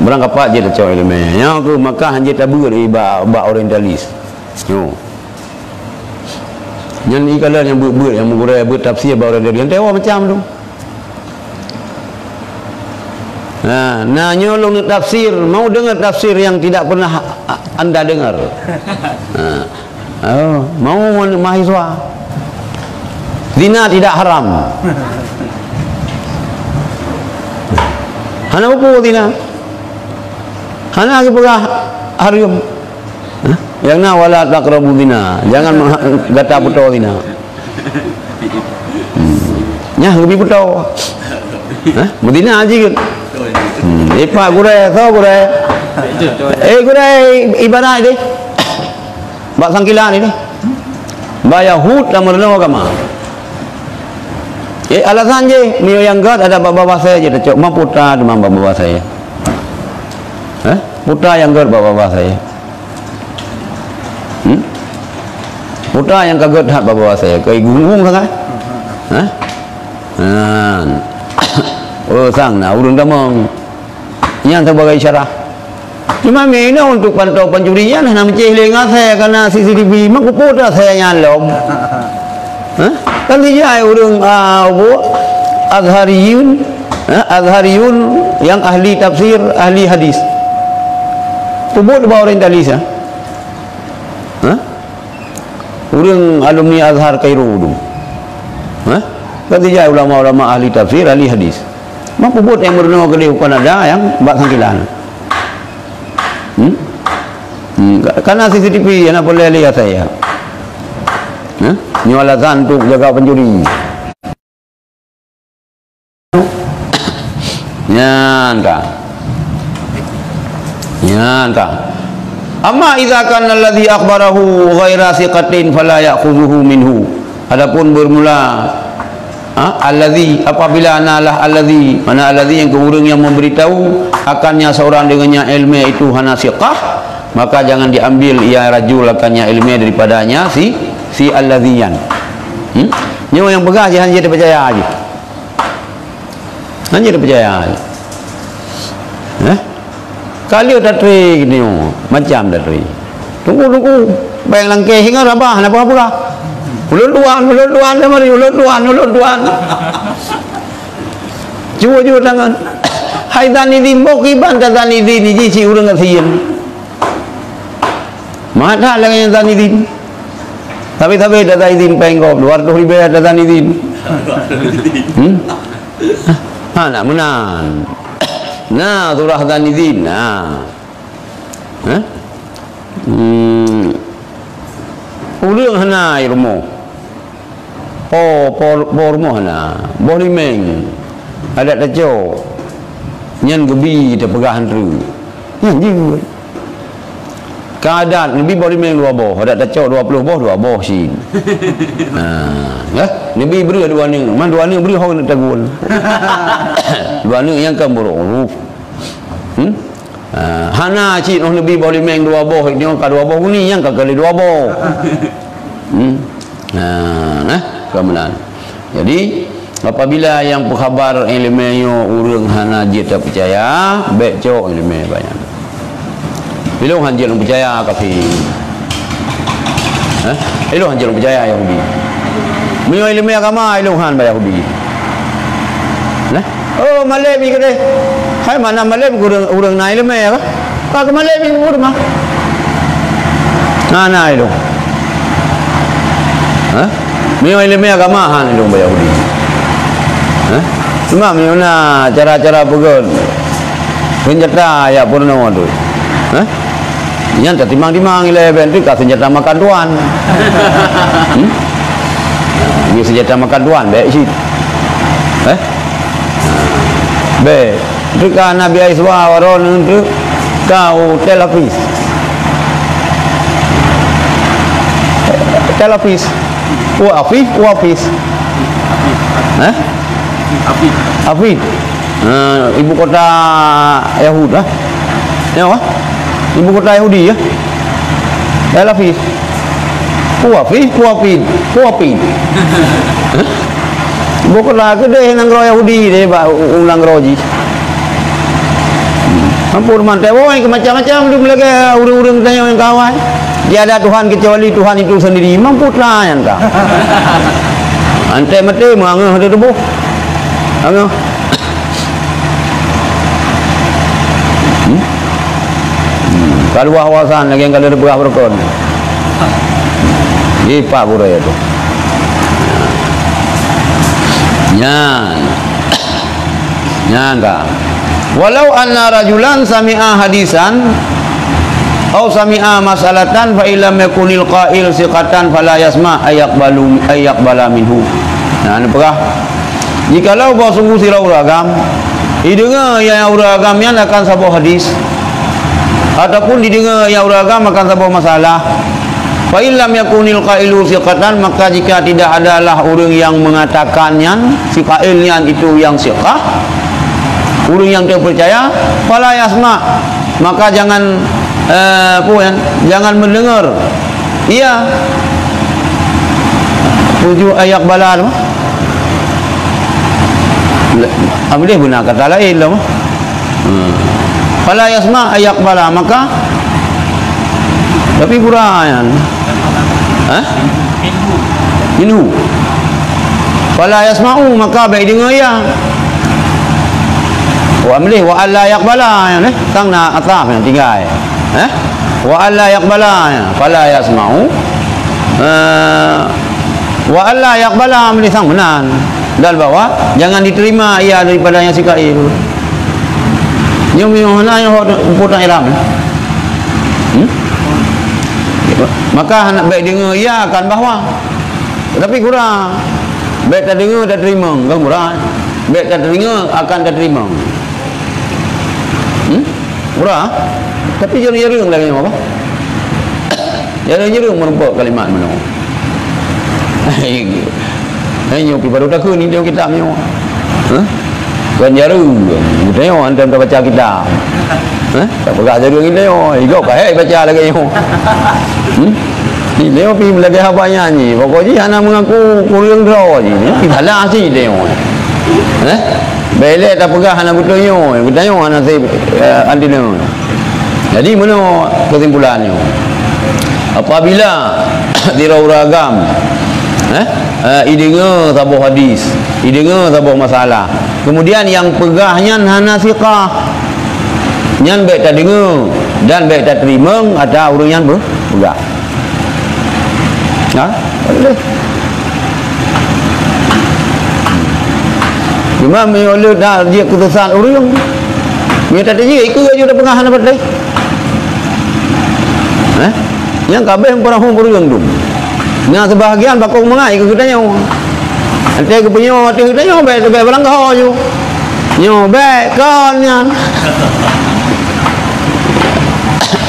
barang kapat jeuet tacok ileumé. Nyoe keuh maka han jeuet tabeuet bak, bak orientalis. Nyoe. Nyan ikalon nyang beuet-beuet, nyang meugurée beuet tafsir bak ureuëng tadi. Nyang tewa macam tu. Nah, na nyoe lôn tafsir, mau dengar tafsir yang tidak pernah anda dengar. Nah, oh, mau mahasiswa. Zina tidak haram. Hana peue zina. Hana geupeugah haram. Hah? Nyang na wala taqrabu zina. Jangan mengha-, gata peutoe zina. Hmm. Nyah geubi peutoe. Hah? Beuzina jih. Hmm. Ipak gurée, so gurée. Eh, gurée ibarat deh. Bak sangkila ni deh. Bak Yahud lam meurunoe agama. Eh, alasan jih, meunyoe nyang gét adak bak babah asèe jeuet tacok. Man peue teuma bak babah asèe. Hah? Peue nyang gét bak babah asèe. Hmm? Peue nyang ka gét that bak babah asèe, ka igung-gung sangat. Hah? Nah. Oh, sang na ureuëng tamong. Nyan sebagai isyarah. Cuma mina untuk pantau pancuri nyan hana meucéh lé ngon asèe kana C C T V, meukeupot asèe nyan lom. Hah? Kan sijai ureuëng, ah, apa? Azhariyun, ha? Azhariyun yang ahli tafsir, ahli hadis. Peubuet bak orientalis, ha? Ha? Ureuëng alumni Azhar Kairo tu. Ha? Kan sijai ulama-ulama ahli tafsir, ahli hadis. Man peubuet nyang meurunoe keudeh bukan ada nyang bak sangkilan. Hmm? Hmm, ka-, kana C C T V hana peureulèe lé asèe. Ha? Nyoe alasan untuk jaga pencuri. Nyan ka. Nyan ka. Amma idza kana alladzi akhbarahu ghaira siqatin fala ya'khudhuhu minhu. Adapun bermula, ha, alladzi, apabila anallah alladzi, mana alladzi nyang keu ureuëng nyang memberitahu akannya seorang dengannya ilmu itu hana siqah, maka jangan diambil ia rajul akannya ilmu daripadanya si, si alladzi nyan. Hmm? Nyoe nyang peugah jih hana jeuet peucaya jih. Hana jeuet peucaya. Eh? Ka lheueh tatré geutanyoe, macam tatré. Teungku, teungku, bèk langkée singoh rabah, hana peugah-peugah. Ulôn tuan, ulôn tuan, dah mari, ulôn tuan, ulôn tuan. Cuba-cuba tangan. Hai Zainidin, boh kiban ta Zainidin, jih cit ureuëng gasien. Meuhat that lagèe nyan Zainidin. Sabe-sabe ta Zainidin péng gob, dua ratus ribèe ta Zainidin. Hmm? Ha, nak meunan. Na, surah Zainidin, na. Hah? Hmm. Ureuëng hana i rumoh. Po, po, po rumoh hana. Boh limeng. Adak tacok. Nyan geubi tapeugah han treuk. Nyan jeuet. Ka adat neubi boh limeng dua boh, adak tacok dua ploh boh, dua boh cit. Ha, ya? Neubi breueh dua neuk, man dua neuk breueh ho neuk tagun. Dua neuk nyang kan beurôh. Hmm? Ha, hana cit noh neubi boh limeng dua boh, nyoe ka dua boh guni, nyang ka kali dua boh. Hmm? Ha, nah, ka meunan. Jadi, Apabila nyang peukhaba iéleumé nyoe ureuëng hana jeuet tapeucaya, bék cok iéleumé bak nyan. Ilôn han jeuet lôn peucaya kafé. Hah? Ilôn han jeuet lôn peucaya Yahudi. Meunyoe iéleumé agama, ilôn han bak Yahudi. Nah? Oh, malém nyoe keudeh. Hai, mana malém ureuëng, ureuëng na iéleumé kah? Ka keumalém nyoe ureuëng mah. Na, na ilôn. Hah? Meunyoe iéleumé agama han ilôn bak Yahudi. Hah? Cuma meunyoe na cara-cara peugöt seunjata jak peurunoe tu. Hah? Nyan tatimang-timang ilée ben tu ka seunjata makan tuan. Hmm? Nyoe seunjata makan tuan, bék cit. Eh? Bék. Teuka Nabi Aiswa waron untuk kau telapis. Telapis. Ku Afif, ku Afif. Eh? Afif. Afif. Ha, ibu kota Yahud, ah. Ya, wah. Ibu kota Yahudi, ya. Tel Aviv. Kuapi, kuapi, kuapi. Ibu kota keudeh nanggroe Yahudi deh, bak u-, u-, nanggroe jih. Ampun, manté, woi, ke macam-macam tu lagée ureuëng-ureuëng tanyoe nyang kawai. Tiada Tuhan kecuali Tuhan itu sendiri. Mampu tanya ka. Anté maté, mangeuh tu tuboh. Angeuh. Hmm? Hmm. Ka luwah wawasan lagée ka lheueh peugah beurukon. Jipak gurée tu. Nyan. Nyan ka. Walau anna rajulan sami'a hadisan au sami'a mas'alatan fa illam yakunil qail siqatan fala yasma' ayyaqbalu, ayyaqbala minhu. Nah, ni peugah. Jikalau bahwa sungguh sidroe ureuëng agam, jideungoe nyang ureuëng agam nyan akan saboh hadis, ataupun jideungoe nyang ureuëng agam akan saboh masalah, fa illam yakunil qailu siqatan, maka jika tidak adalah ureuëng yang mengatakan nyan, si qail nyan itu yang siqah, ureuëng yang terpercaya, fala yasma', maka jangan, eh, apa nyan, jangan mendengar. Iya. Tuju ayyaqbala tu. Amdeh guna kata lain lah. Hmm. Fala yasma' ayyaqbala, maka tapi gura nyan. Hah? Minhu. Fala yasma'u, maka bék deungoe iya. Wa amlih wa alla yaqbala, nyan, eh, tang na ataf nyang tinggai. Eh? Wa alla yaqbala, ya, fala yasma'u. Eh, wa alla yaqbala, amlih sang meunan. Dan bahwa jangan diterima ia daripadanya si qail. Nyoe miyuh na nyoe hot putang iram. Hmm? Maka hana bék deungoe ia akan bahwa. Tapi gura, bék tadeungoe tateurimong, kan gura. Bék tadeungoe akan tateurimong. Hmm? Gura. Tapi jareueng-jareueng lagée nyoe apa? Jareueng-jareueng meurumpok kalimat meunoe. Hai nyoe pi baru takheun ni dalam kitab nyoe. Hah? Kon jareueng. Geutanyoe hantom tabaca kitab. Hah? Tapeugah jareueng geutanyoe. Igob ka hék baca lagée nyoe. Hmm? Ni nyoe pi lagée haba nyanyi. Pokok jih hana mengaku kureueng droe jih. Nyoe pi salah cit nyoe. Hah? Bék lé tapeugah hana beutôi nyoe. Geutanyoe hana se, eh, anti nyoe. Jadi, meunoe keusimpulan nyoe. Apabila sidroe ureuëng agam, eh, eh, ideungoe saboh hadis, ideungoe saboh masalah, kemudian nyang peugah nyan hana siqah, nyan bék tadeungoe dan bék tateurimong ata ureuëng nyan beu-, peugah. Ha? Boleh. Cuma meunyoe le dak jeuet keu sesat ureuëng, meunyoe tateujeuet, ikeu aju tapeugah hana patéh. Eh? Nyang ka abéh meupeurahom ureuëng tu. Na seubahagian bakong meungai keu geutanyoe. Watée geupeunyoe ateueh geutanyoe, bék, bék beuranggoh ju. Nyoe bék kon nyan.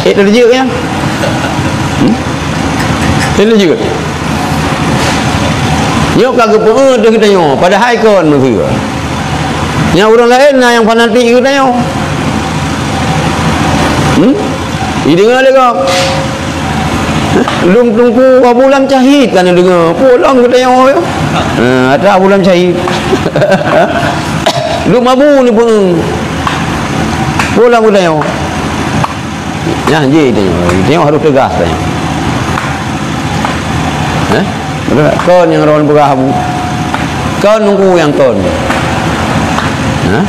Eh, tateujeuet nyan. Hmm? Tateujeuet. Nyoe ka geupeu-eu teuh geutanyoe, padahai kon meuseu. Nyang ureuëng laén na nyang fanatik geutanyoe. Hmm? Ideungoe lé gob. Lôn Teungku Abu Lam Syahid ka neudeungoe. Peue lom geutanyoe? Ha, ata Abu Lam Syahid. Lôn Abu ni peue? Peue lom geutanyoe? Nyan jih tanyoe. Tanyoe harôh teugas tanyoe. Eh? Kon nyang droen peugah Abu. Kon Teungku nyang kon. Ha?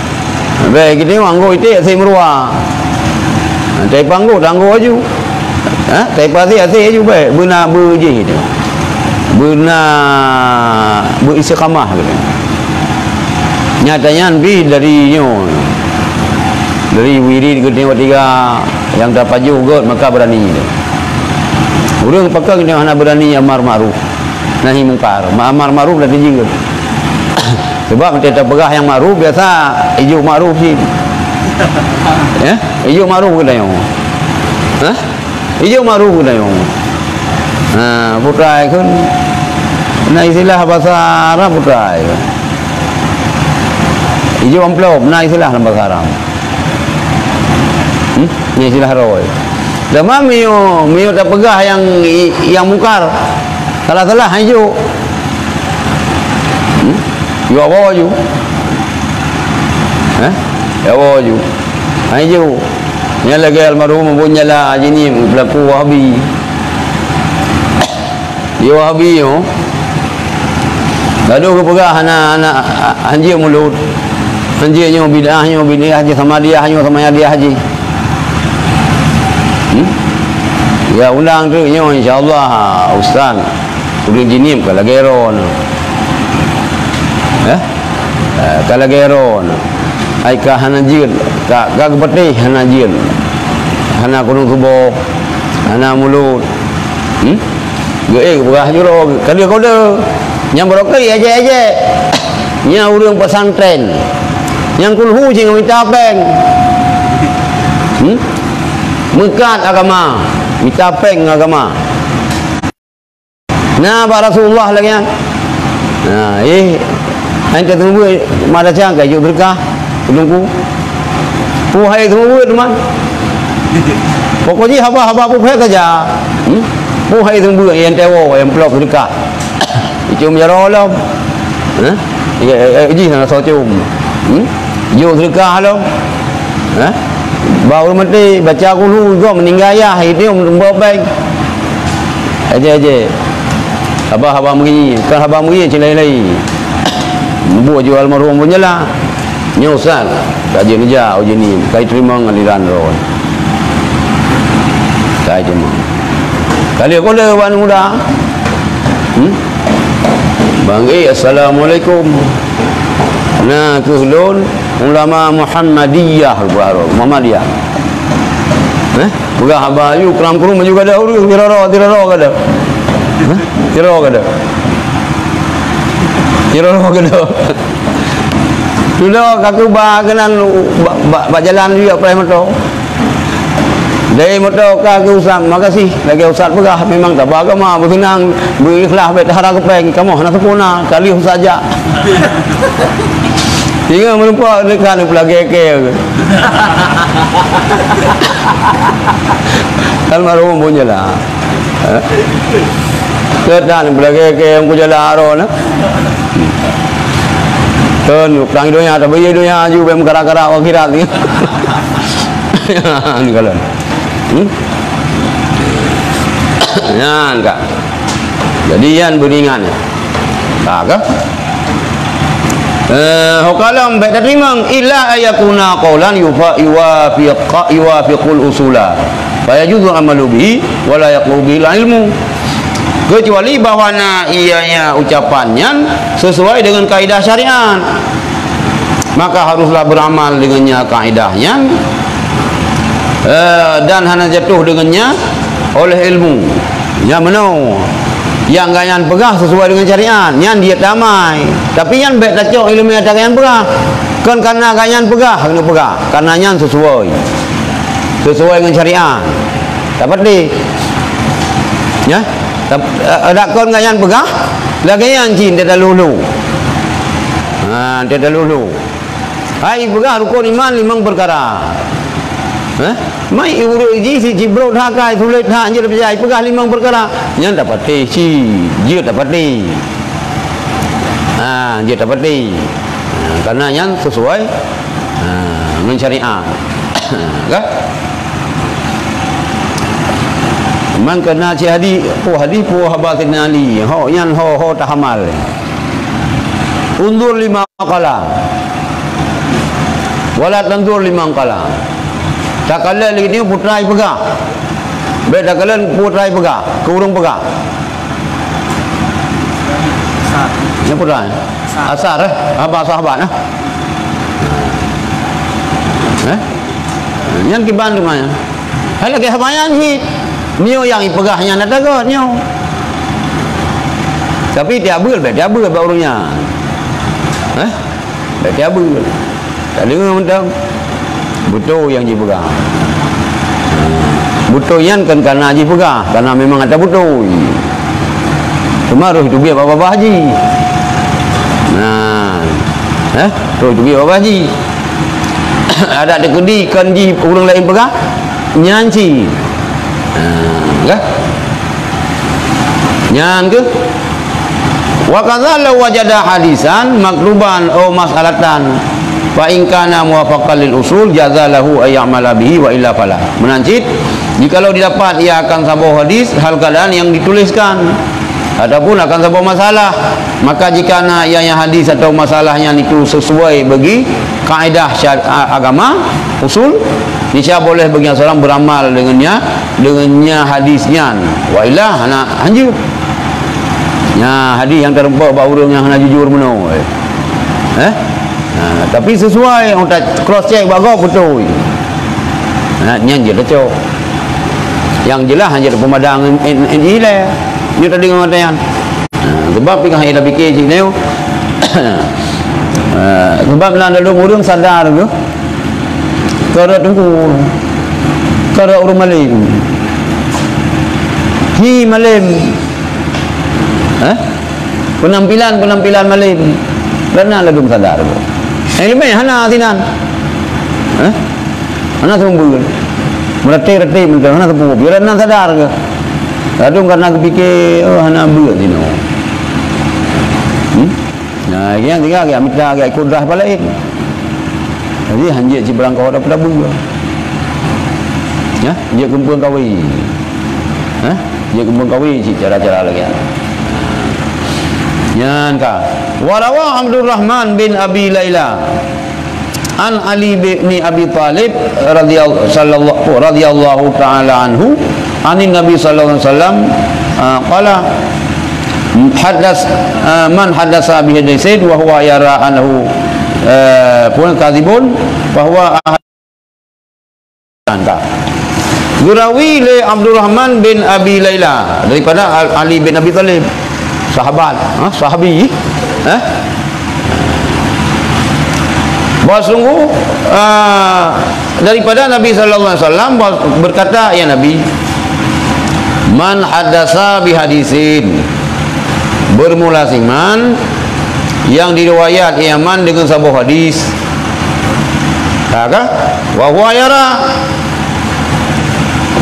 Bèk geutanyoe anggô iték asèe meuruwa. Ha, taipa anggô, ta anggô aju. Ha? Taipa asèe, asèe aju bèk. Beuna beu jih tu. Beuna beu istiqamah gitu. Nyata nyan pih dari nyoe. Dari wirid geutanyoe tiga nyang tapajoh göt maka beurani tu. Ureueng pakon geutanyoe hana beurani amar makruf nahi mungkar. Ma-, amar makruf dan teujeut. Sebab meunyoe tapeugah nyang makruf, biasa ijok makruf cit. Ya? Ijok makruf geutanyoe. Hah? Ijok makruf geutanyoe. Ha, putai kan. Na istilah bahasa Arab putai. Ijok amplop, na istilah lam bahasa Arab. Hmm? Na istilah roi. Teuma meunyoe, meunyoe tapeugah nyang, nyang mungkar, salah-salah, han ijok. Hmm? Ijok bawa ju. Eh? Ijok bawa ju. Han ijok. Nyan lagèe almarhum Abu Nyala Haji Nim, peulaku Wahabi. Di Wahabi nyoe, gadoh geupeugah hana, hana, hanjeuet mulod. Hanjeuet nyoe bid'ah, nyoe bid'ah, Samadiyah, nyoe Samadiyah jih. Hmm? Ya, undang treuk nyoe, insya Allah, Ustaz. Ureueng Jeunieb ka lagèe droeneuh. Eh? Eh, ka lagèe droeneuh. Hai ka hana jeuet, ka, ka geupatéh hana jeuet. Hana keuneuk suboh, hana mulod. Hmm? Geuék geupeugah jroh, ka lheueh kode. Nyang barokah ejek-ejek. Nyan ureueng pesantren. Nyang kulhu jih ngon mita péng. Hmm? Meukat agama, mita péng ngon agama. Na bak Rasulullah lagèe nyan. Na, eh, han teumeubeuet, mak dacang ka jok seudeukah, Teungku. Peue hai teumeubeuet teuma. Pokok jih haba-haba peue saja. Hmm? Peue hai teumeubeuet nyang tewo, nyang plok seudeukah. Icom jaroe lom. Hah? Ya, ya, ya, jih na soe com. Hmm? Jok seudeukah lom. Hah? Ba ureueng maté, baca kulhu, gob meuninggai ayah, itu nyang mubawa péng. Aje-aje. Haba-haba meuri, kon haba meuri cit laén-laén. Mubuet ju almarhum Abu Nyala. Nyoe Ustaz, ka jeuet neujak ujeuen nyoe, ka jiteurimong aliran droe. Ka jiteurimong. Ka lheueh kode wan muda. Hmm? Bang, eh, assalamualaikum. Na kheueh lôn ulama Muhammadiyah, Muhammadiyah. Eh? Peugah haba aju, kram-krum aju gada ureueng, tiroro, tiroro gada. Hah? Tiroro gada. Tiroro gada. Tudoe ka keuba keunan bak, bak, bak jalan juga preh moto. Dari moto ka keu Ustaz, makasih. Lagèe Ustaz peugah, memang taba agama, beuseunang, beuikhlas, bèk tahara keupeng. Kamoe hana sempurna, ka lheueh Ustaz jak. Ingat meureumpok dekat peulagèe kèe. Almarhum Abu Nyala. Eh? Keutan beulagèe kèe Teungku Jala Aro na. Kon, tang donya, tapi ye donya aju bèk meukara-kara akhirat ni. Ni kalon. Hmm? Nyan ka. Jadi, nyan beuningan. Ka kah? Eh, ho kalon bèk tateurimong, illa ayakuna qaulan yufa-, yuwafiqa-, yuwafiqul usula. Fa yajuzu amalu bihi, wa la yaqau bihil ilmu. Kecuali bahwa na ianya ucapan nyan sesuai dengan kaidah syariat. Maka haruslah beramal dengannya kaidah nyan, eh, dan hana jatuh dengannya oleh ilmu. Nyan meunoe. Nyang gobnyan peugah sesuai dengan syariat, nyan dia tamai. Tapi nyan bèk tacok ileumèe ata gobnyan peugah. Kon karena gobnyan peugah, keuneuk peugah. Karena nyan sesuai. Sesuai dengan syariat. Dapat deh. Ya? Tap-, eh, dak kon gobnyan peugah, lagèe nyan cit teuh talu-lu. Ha, teuh talu-lu. Hai peugah rukon iman limong peukara. Hah? Mai ureueng jih si jibrok that kai, sulet that, jeuet peucaya, peugah limong peukara. Nyan tapatéh cit, jeuet tapatéh. Ha, jeuet tapatéh. Ha, karena nyan sesuai, ha, ngon syariat. Ka? Man kana cit hadih, peue hadih, peue haba Saidina Ali. Ho, nyan ho, ho tahamal. Unzur lima qala. Wala tanzur liman qala. Takalon lagèe nyoe peue nyang jipeugah. Bèk takalon peue nyang jipeugah, keu ureueng peugah. Nyang peue nyang? Asar, eh? Haba sahabat, eh? Eh? Nyan kiban teuma nyan. Hai lagèe haba nyan cit. Nyoe nyang jipeugah nyan ata göt nyoe. Tapi tiap beul, bèk tiap beul bak ureueng nyan. Eh? Bèk tiap beul. Tadeungö mantong. Beutôi nyang jipeugah. Beutôi nyan kon kana jipeugah, kana memang ata beutôi. Teuma roh teubiet bak babah jih. Nah. Eh? Roh teubiet bak babah jih. Adak teukeudi kon jih ureueng laén peugah, nyan cit. Ha, ka? Nyan keuh. Wa kadza law wajada hadisan maktuban aw mas'alatan, fa in kana muwafaqan lil usul jaza lahu an ya'mala bihi wa illa fala. Meunan cit, jikalau didapat ia akan saboh hadis hal keadaan yang dituliskan ataupun akan saboh masalah, maka jika na ianya hadis atau masalah nyan itu sesuai bagi kaedah syar-, a-, agama, usul, niscaya boleh bagi seorang beramal dengannya, dengannya hadis nyan. Wa illa, hana, hanjeuet. Nya hadis nyang teurumpok bak ureueng nyang hana jujur meunoe. Eh? Ha, tapi sesuai, orang tak cross check bak gob beutôi. Ha, nyan jeuet tacok. Nyang jeulaih hana jeuet peumadang N-, N-, N I lé. Nyoe tadi ngon mata nyan. Ha, sebab pih ka hana tapike cit nyoe. Ha, sebab na lalom ureueng sadar keuh. Keu rot teungku. Keu rot ureueng malém. Hi malém. Hah? Penampilan-penampilan malém. Karena ladôm sadar. Nyang leubeh hana sinan. Hah? Hana seumeubeuet. Meuratéb-ratéb mantong, hana sapeue. Biar na sadar keuh. Ladôm karena geupike, "Oh, hana beuet sinoe." Hmm? Nah, nyang tinggai geumita, geukot dah pah laén. Jadi, hanjeuet cit beurangkaho dapeuet-dapeuet. Ya, jeuet keumpeueng kawé. Hah? Jeuet keumpeueng kawé cit cara-cara lagèe nyan. Nyan ka. Wa rawa Abdurrahman bin Abi Laila an Ali bin Abi Thalib radhiyal-, sallallahu, radhiyallahu ta'ala anhu, anin Nabi sallallahu alaihi wasallam, ah, qala, haddas-, ah, man haddasa bi hadisin wa huwa yara annahu, eh, pun kadhibun, fa huwa ahad-, ka. Geurawi lé Abdurrahman bin Abi Laila daripada Al-, Ali bin Abi Thalib, sahabat, ha, sahabi, ha? Bahwa sungguh, ah, daripada Nabi sallallahu alaihi wasallam bah-, berkata, ya Nabi, "Man haddasa bi hadisin," bermula siman yang diriwayat ia man dengan saboh hadis. Ha, ka? Wa huwa yara.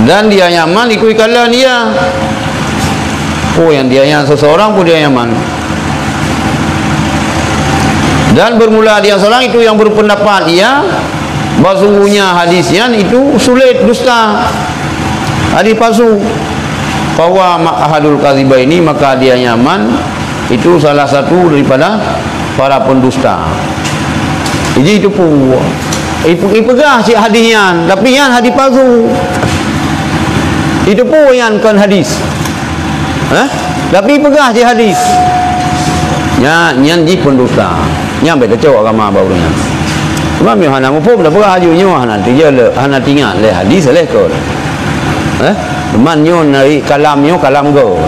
Dan dia nyaman ikut kalon ia. Oh, yang dia yang seseorang pun dia nyaman. Dan bermula dia seorang itu yang berpendapat ia, bahwa sungguhnya hadis nyan itu sulit, dusta, hadis palsu. Fahuwa ma-, ahadul kadhibaini, maka dia nyaman itu salah satu daripada para pendusta. Jadi itu pun. Ipe-, ipeugah cit hadis nyan, tapi nyan hadis palsu. Itu pun nyan kon hadis. Hah? Tapi peugah cit hadis. Nya, nyan jih pendusta. Nyan bèk tacok agama bak ureueng nyan. Cuma meunyoe hana muphom, dah peugah laju nyoe hana teuja lé, hana teuingat lé hadis lé kon. Hah? Teuma nyoe nari kalam nyoe kalam gob.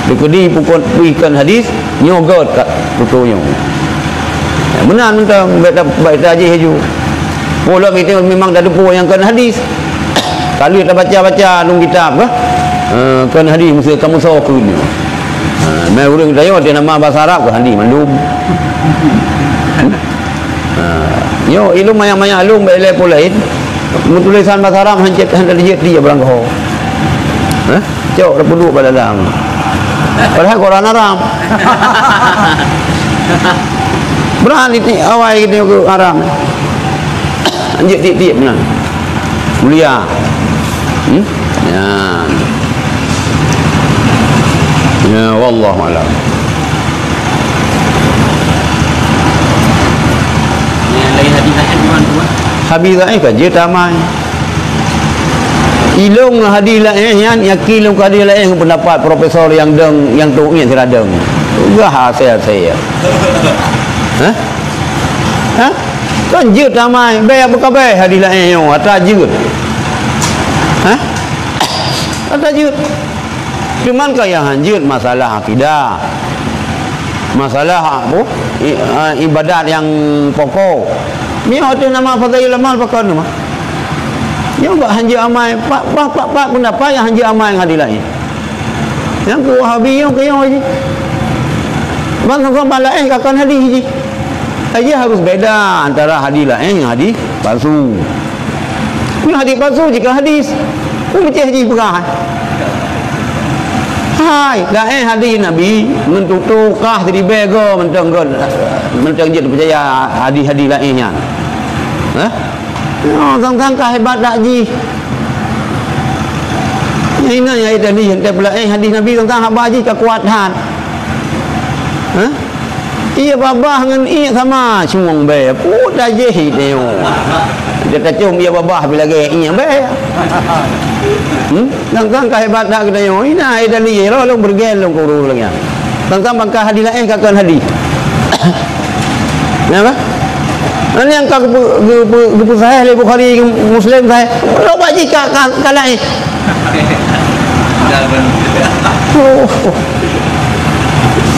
Dikeudi pukon pih kon hadis, nyoe göt ka tutoe nyoe. Ya, meunan mantong, bèk ta-, bèk tajih laju. Peue lom itu memang tateupeue nyang kon hadis. Ka lheueh tabaca-baca lam kitab kah? Eh, kon hadis meusti kamoe soe kheun nyoe. Ha, mé ureueng tanyoe teuh nama basa Arab keu hadis mandum. Ha, nyoe ilôn manyak-manyak lôn bèk lé peue laén. Meutulésan bahasa Arab hana, hana jeuet tiep barang keuhai. Hah? Cok, tapeuduek bak dalam. Padahai Quran Arab. Berat tiep awai kita ke Arab. Hana jeuet tiep-tiep meunan. Mulia. Hmm? Ya. Ya, wallahu a'lam. Yang lain hadis lain, Tuan, Tuan. Hadis lain ka jeuet tamai. Ilôn hadis lain nyan, yakin lôn hadis lain pendapat profesor nyang dong, nyang tu ngieng sira dong. Gah asai-asai. Hah? Hah? Kan jeuet tamai, bèk beukabeh hadis laén nyoe, ata jeuet. Hah? Ata jeuet. Cuman ka nyang hanjeuet masalah akidah. Masalah apa? I-, a, ibadat nyang pokok. Nyoe teuh nama fadhailul amal pakon mah. Nyoe bak hanjeuet amai, pak, pak, pak, pak, pendapat nyang hanjeuet amai ngon hadis laén. Nyang keu Wahabi nyoe keu nyoe jih. Ban song-song ban laén ka kon hadis jih. Jadi harus beda antara hadis laén ngon hadis palsu. Nyoe hadis palsu jih kon hadis. Peue meucéh jih peugah. Hai, laén hadis Nabi, meututoe kah siribèe goe mantong goe, mantong jeuet peucaya hadis-hadis laén nyan. Hah? Oh, sang-sang ka hebat that jih. Nyang inan nyang tadi, nyang teupeulaén hadis Nabi teuntang haba jih ka kuat that. Hah? Iya babah ngon ié sama, cumong bèe. Pue tajih itu. Dia tacom iya babah bila gèe ié bèe. Hmm? Sang-sang ka hebat that geutanyoe. Inan ai tadi, lôn beureugen lôn kuru lagèe nyan. Sang-sang bangka hadis laén ka kon hadis. Nyan bah? Nyan nyang ka geupeu-, geupeu-, geupeusahéh lé Bukhari, Muslim sahéh. Lôn bak jih ka, ka, ka laén. Oh.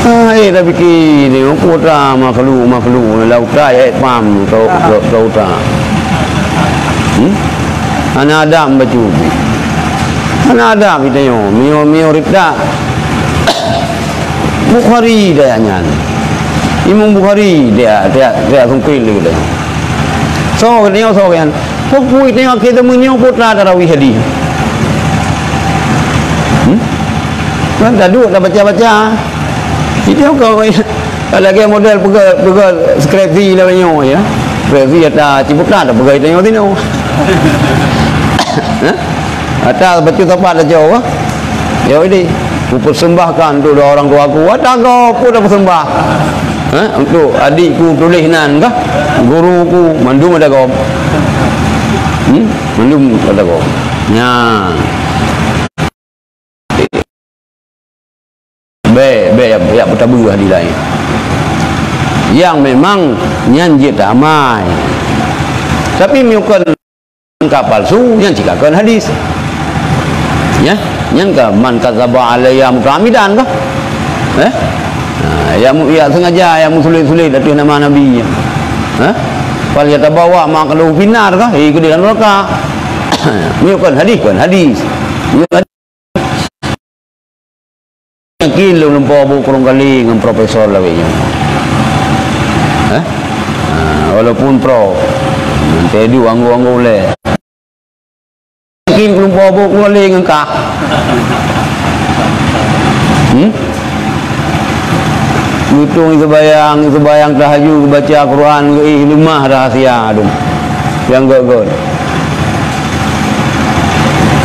Ah, eh, tapi kini, kota makhluk, makhluk, lauta, eh, pam, kau, kau, kota. Hmm? Hana adab bacut. Hana adab geutanyoe, miyueb-miyueb ridha. Bukhari dah nyan. Imam Bukhari dia, dia, dia sungkil dia. So, katanya, so, kan. Pokok itu yang kita menyebut lah tarawih hadis. Hmm? Kan tak duduk, tak baca-baca. Itu kau lagi model pegal, pegal skripsi lah banyak ya. Skripsi atau ciputat tak pegal itu yang sini. Hah? Ata bacut sapat dah jauh, ah. Jauh ini. Kupersembahkan untuk dua orang tuaku. Ata gob pun dah peusembah. Ha? Untuk adikku tulis nan kah? Guruku mandum ada gob. Hmm? Mandum ada gob. Nya. Bèk, bèk yak, yak peutabeuh di laén. Yang memang nyan jeuet amai. Tapi meunyoe kon ka palsu, nyan cit ka kon hadis. Ya, nyan ka man kadzaba alayya muta'ammidan kah? Eh? Ha, ya mu-, ya sengaja, ya meusulet-sulet ateueh nama Nabi. Ha? Fal yatabawa maq'adahu finar kah? Eh, keudeh dalam neraka. Meunyoe kon hadis, kon hadis. Meunyoe Yakin lôn lumpoe bu kureueng kali ngon profesor lawét nyoe. Hah? Ha, walaupun pro, nanti du anggô-anggô ulèe. Yakin lumpoe bu kureueng kali ngon kah. Hmm? Meutueng seubayang, seubayang tahajud, baca Quran, geuih leumah rahsia dum. Nyang göt-göt.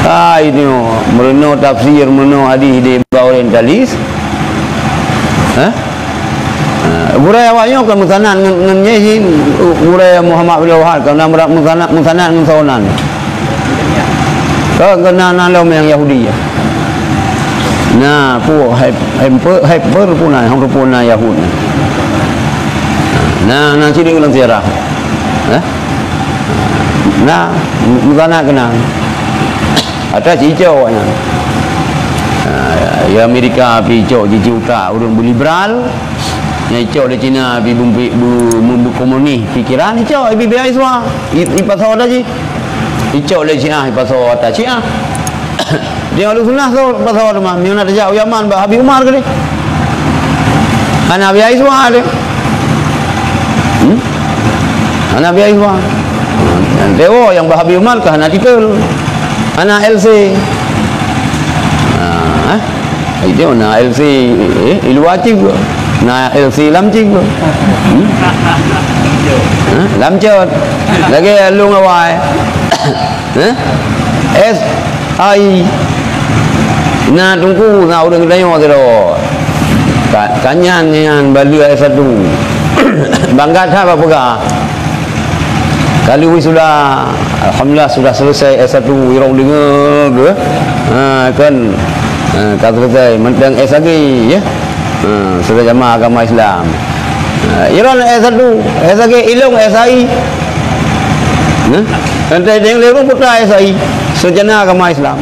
Hai nyoe, meurunoe tafsir, meurunoe hadis di bak orientalis. Hah? Ha, gurèe awak nyoe kan meusanad ngon, ngon nyan si gurèe Muhammad bin Wahab, kan na meusanad, meusanad ngon soe nan. Kan, kan na, na lom nyang Yahudi. Na, pu, hai, hai, pe, hai, per pun na, hong pun na Yahudi. Na, na sidéh ureueng sejarah. Hah? Na, meusanad keunan. Ata cicok awaknyan. Ha, ya Amerika pi cok cici utak ureueng berliberal. Nyang cok lé Cina pi bumpi bu, bu, bu komunis pikiran, icok ibi biaya iswa. I, ipasoe ata jih. Icok lé Syiah, ipasoe ata Syiah. Dia Ahlussunnah so, pasoe teuma. Meunyoe na tajak u Yaman bak Habib Umar keudeh. Hana biaya iswa deh. Hmm? Hana biaya iswa. Dewa nyang bah Habib Umar ka hana titel. Hana L C. Ha, eh? Itu na L C, eh, di luwa cit. Na L C lam cit. Hmm? Ha? Lam cot. Lagèe lôn awai. Eh? S I. Na teungku, na ureueng geutanyoe sidroe. Ka, ka nyan, nyan baleue S satu. Bangga that bak peugah. Kali wisuda, alhamdulillah sudah selesai S satu, irong deungoe ke. Ha, kan. Ha, ka selesai, mantong S lagi, ya. Ha, sudah jamaah agama Islam. Ha, irong S satu, S lagi, ilong S I. Nah, entah yang lewat putra S I, sarjana agama Islam.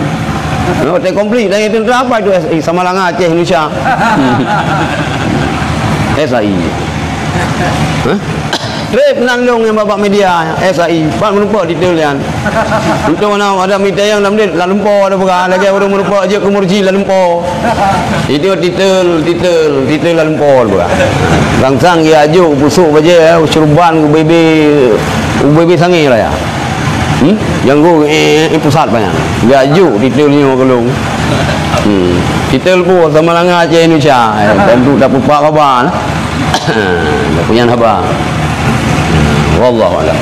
Nah, tak komplit dan itu apa itu S I, sama langa Aceh Indonesia. S I. Hah? Trép nan lôn nyang bak media, S I, pat meurumpok titel nyan. Untuk mana ada mita yang dalam dia, lalu po ada bukan, lagi orang meurumpok je ke murji lalu po. Itu titel, titel, titel lalu po ada bukan. Rangsang ya aju, busuk baje, ya, usurban, U B B, U B B sangi lah ya. Hmm? Yang go, eh, eh, pusat banyak. Ya aju, titel nyo kelong. Hmm. Titel po sama langa Aceh Indonesia. Eh, dan tu tak pupak kabar lah. Dah punya haba. Wallahu a'lam.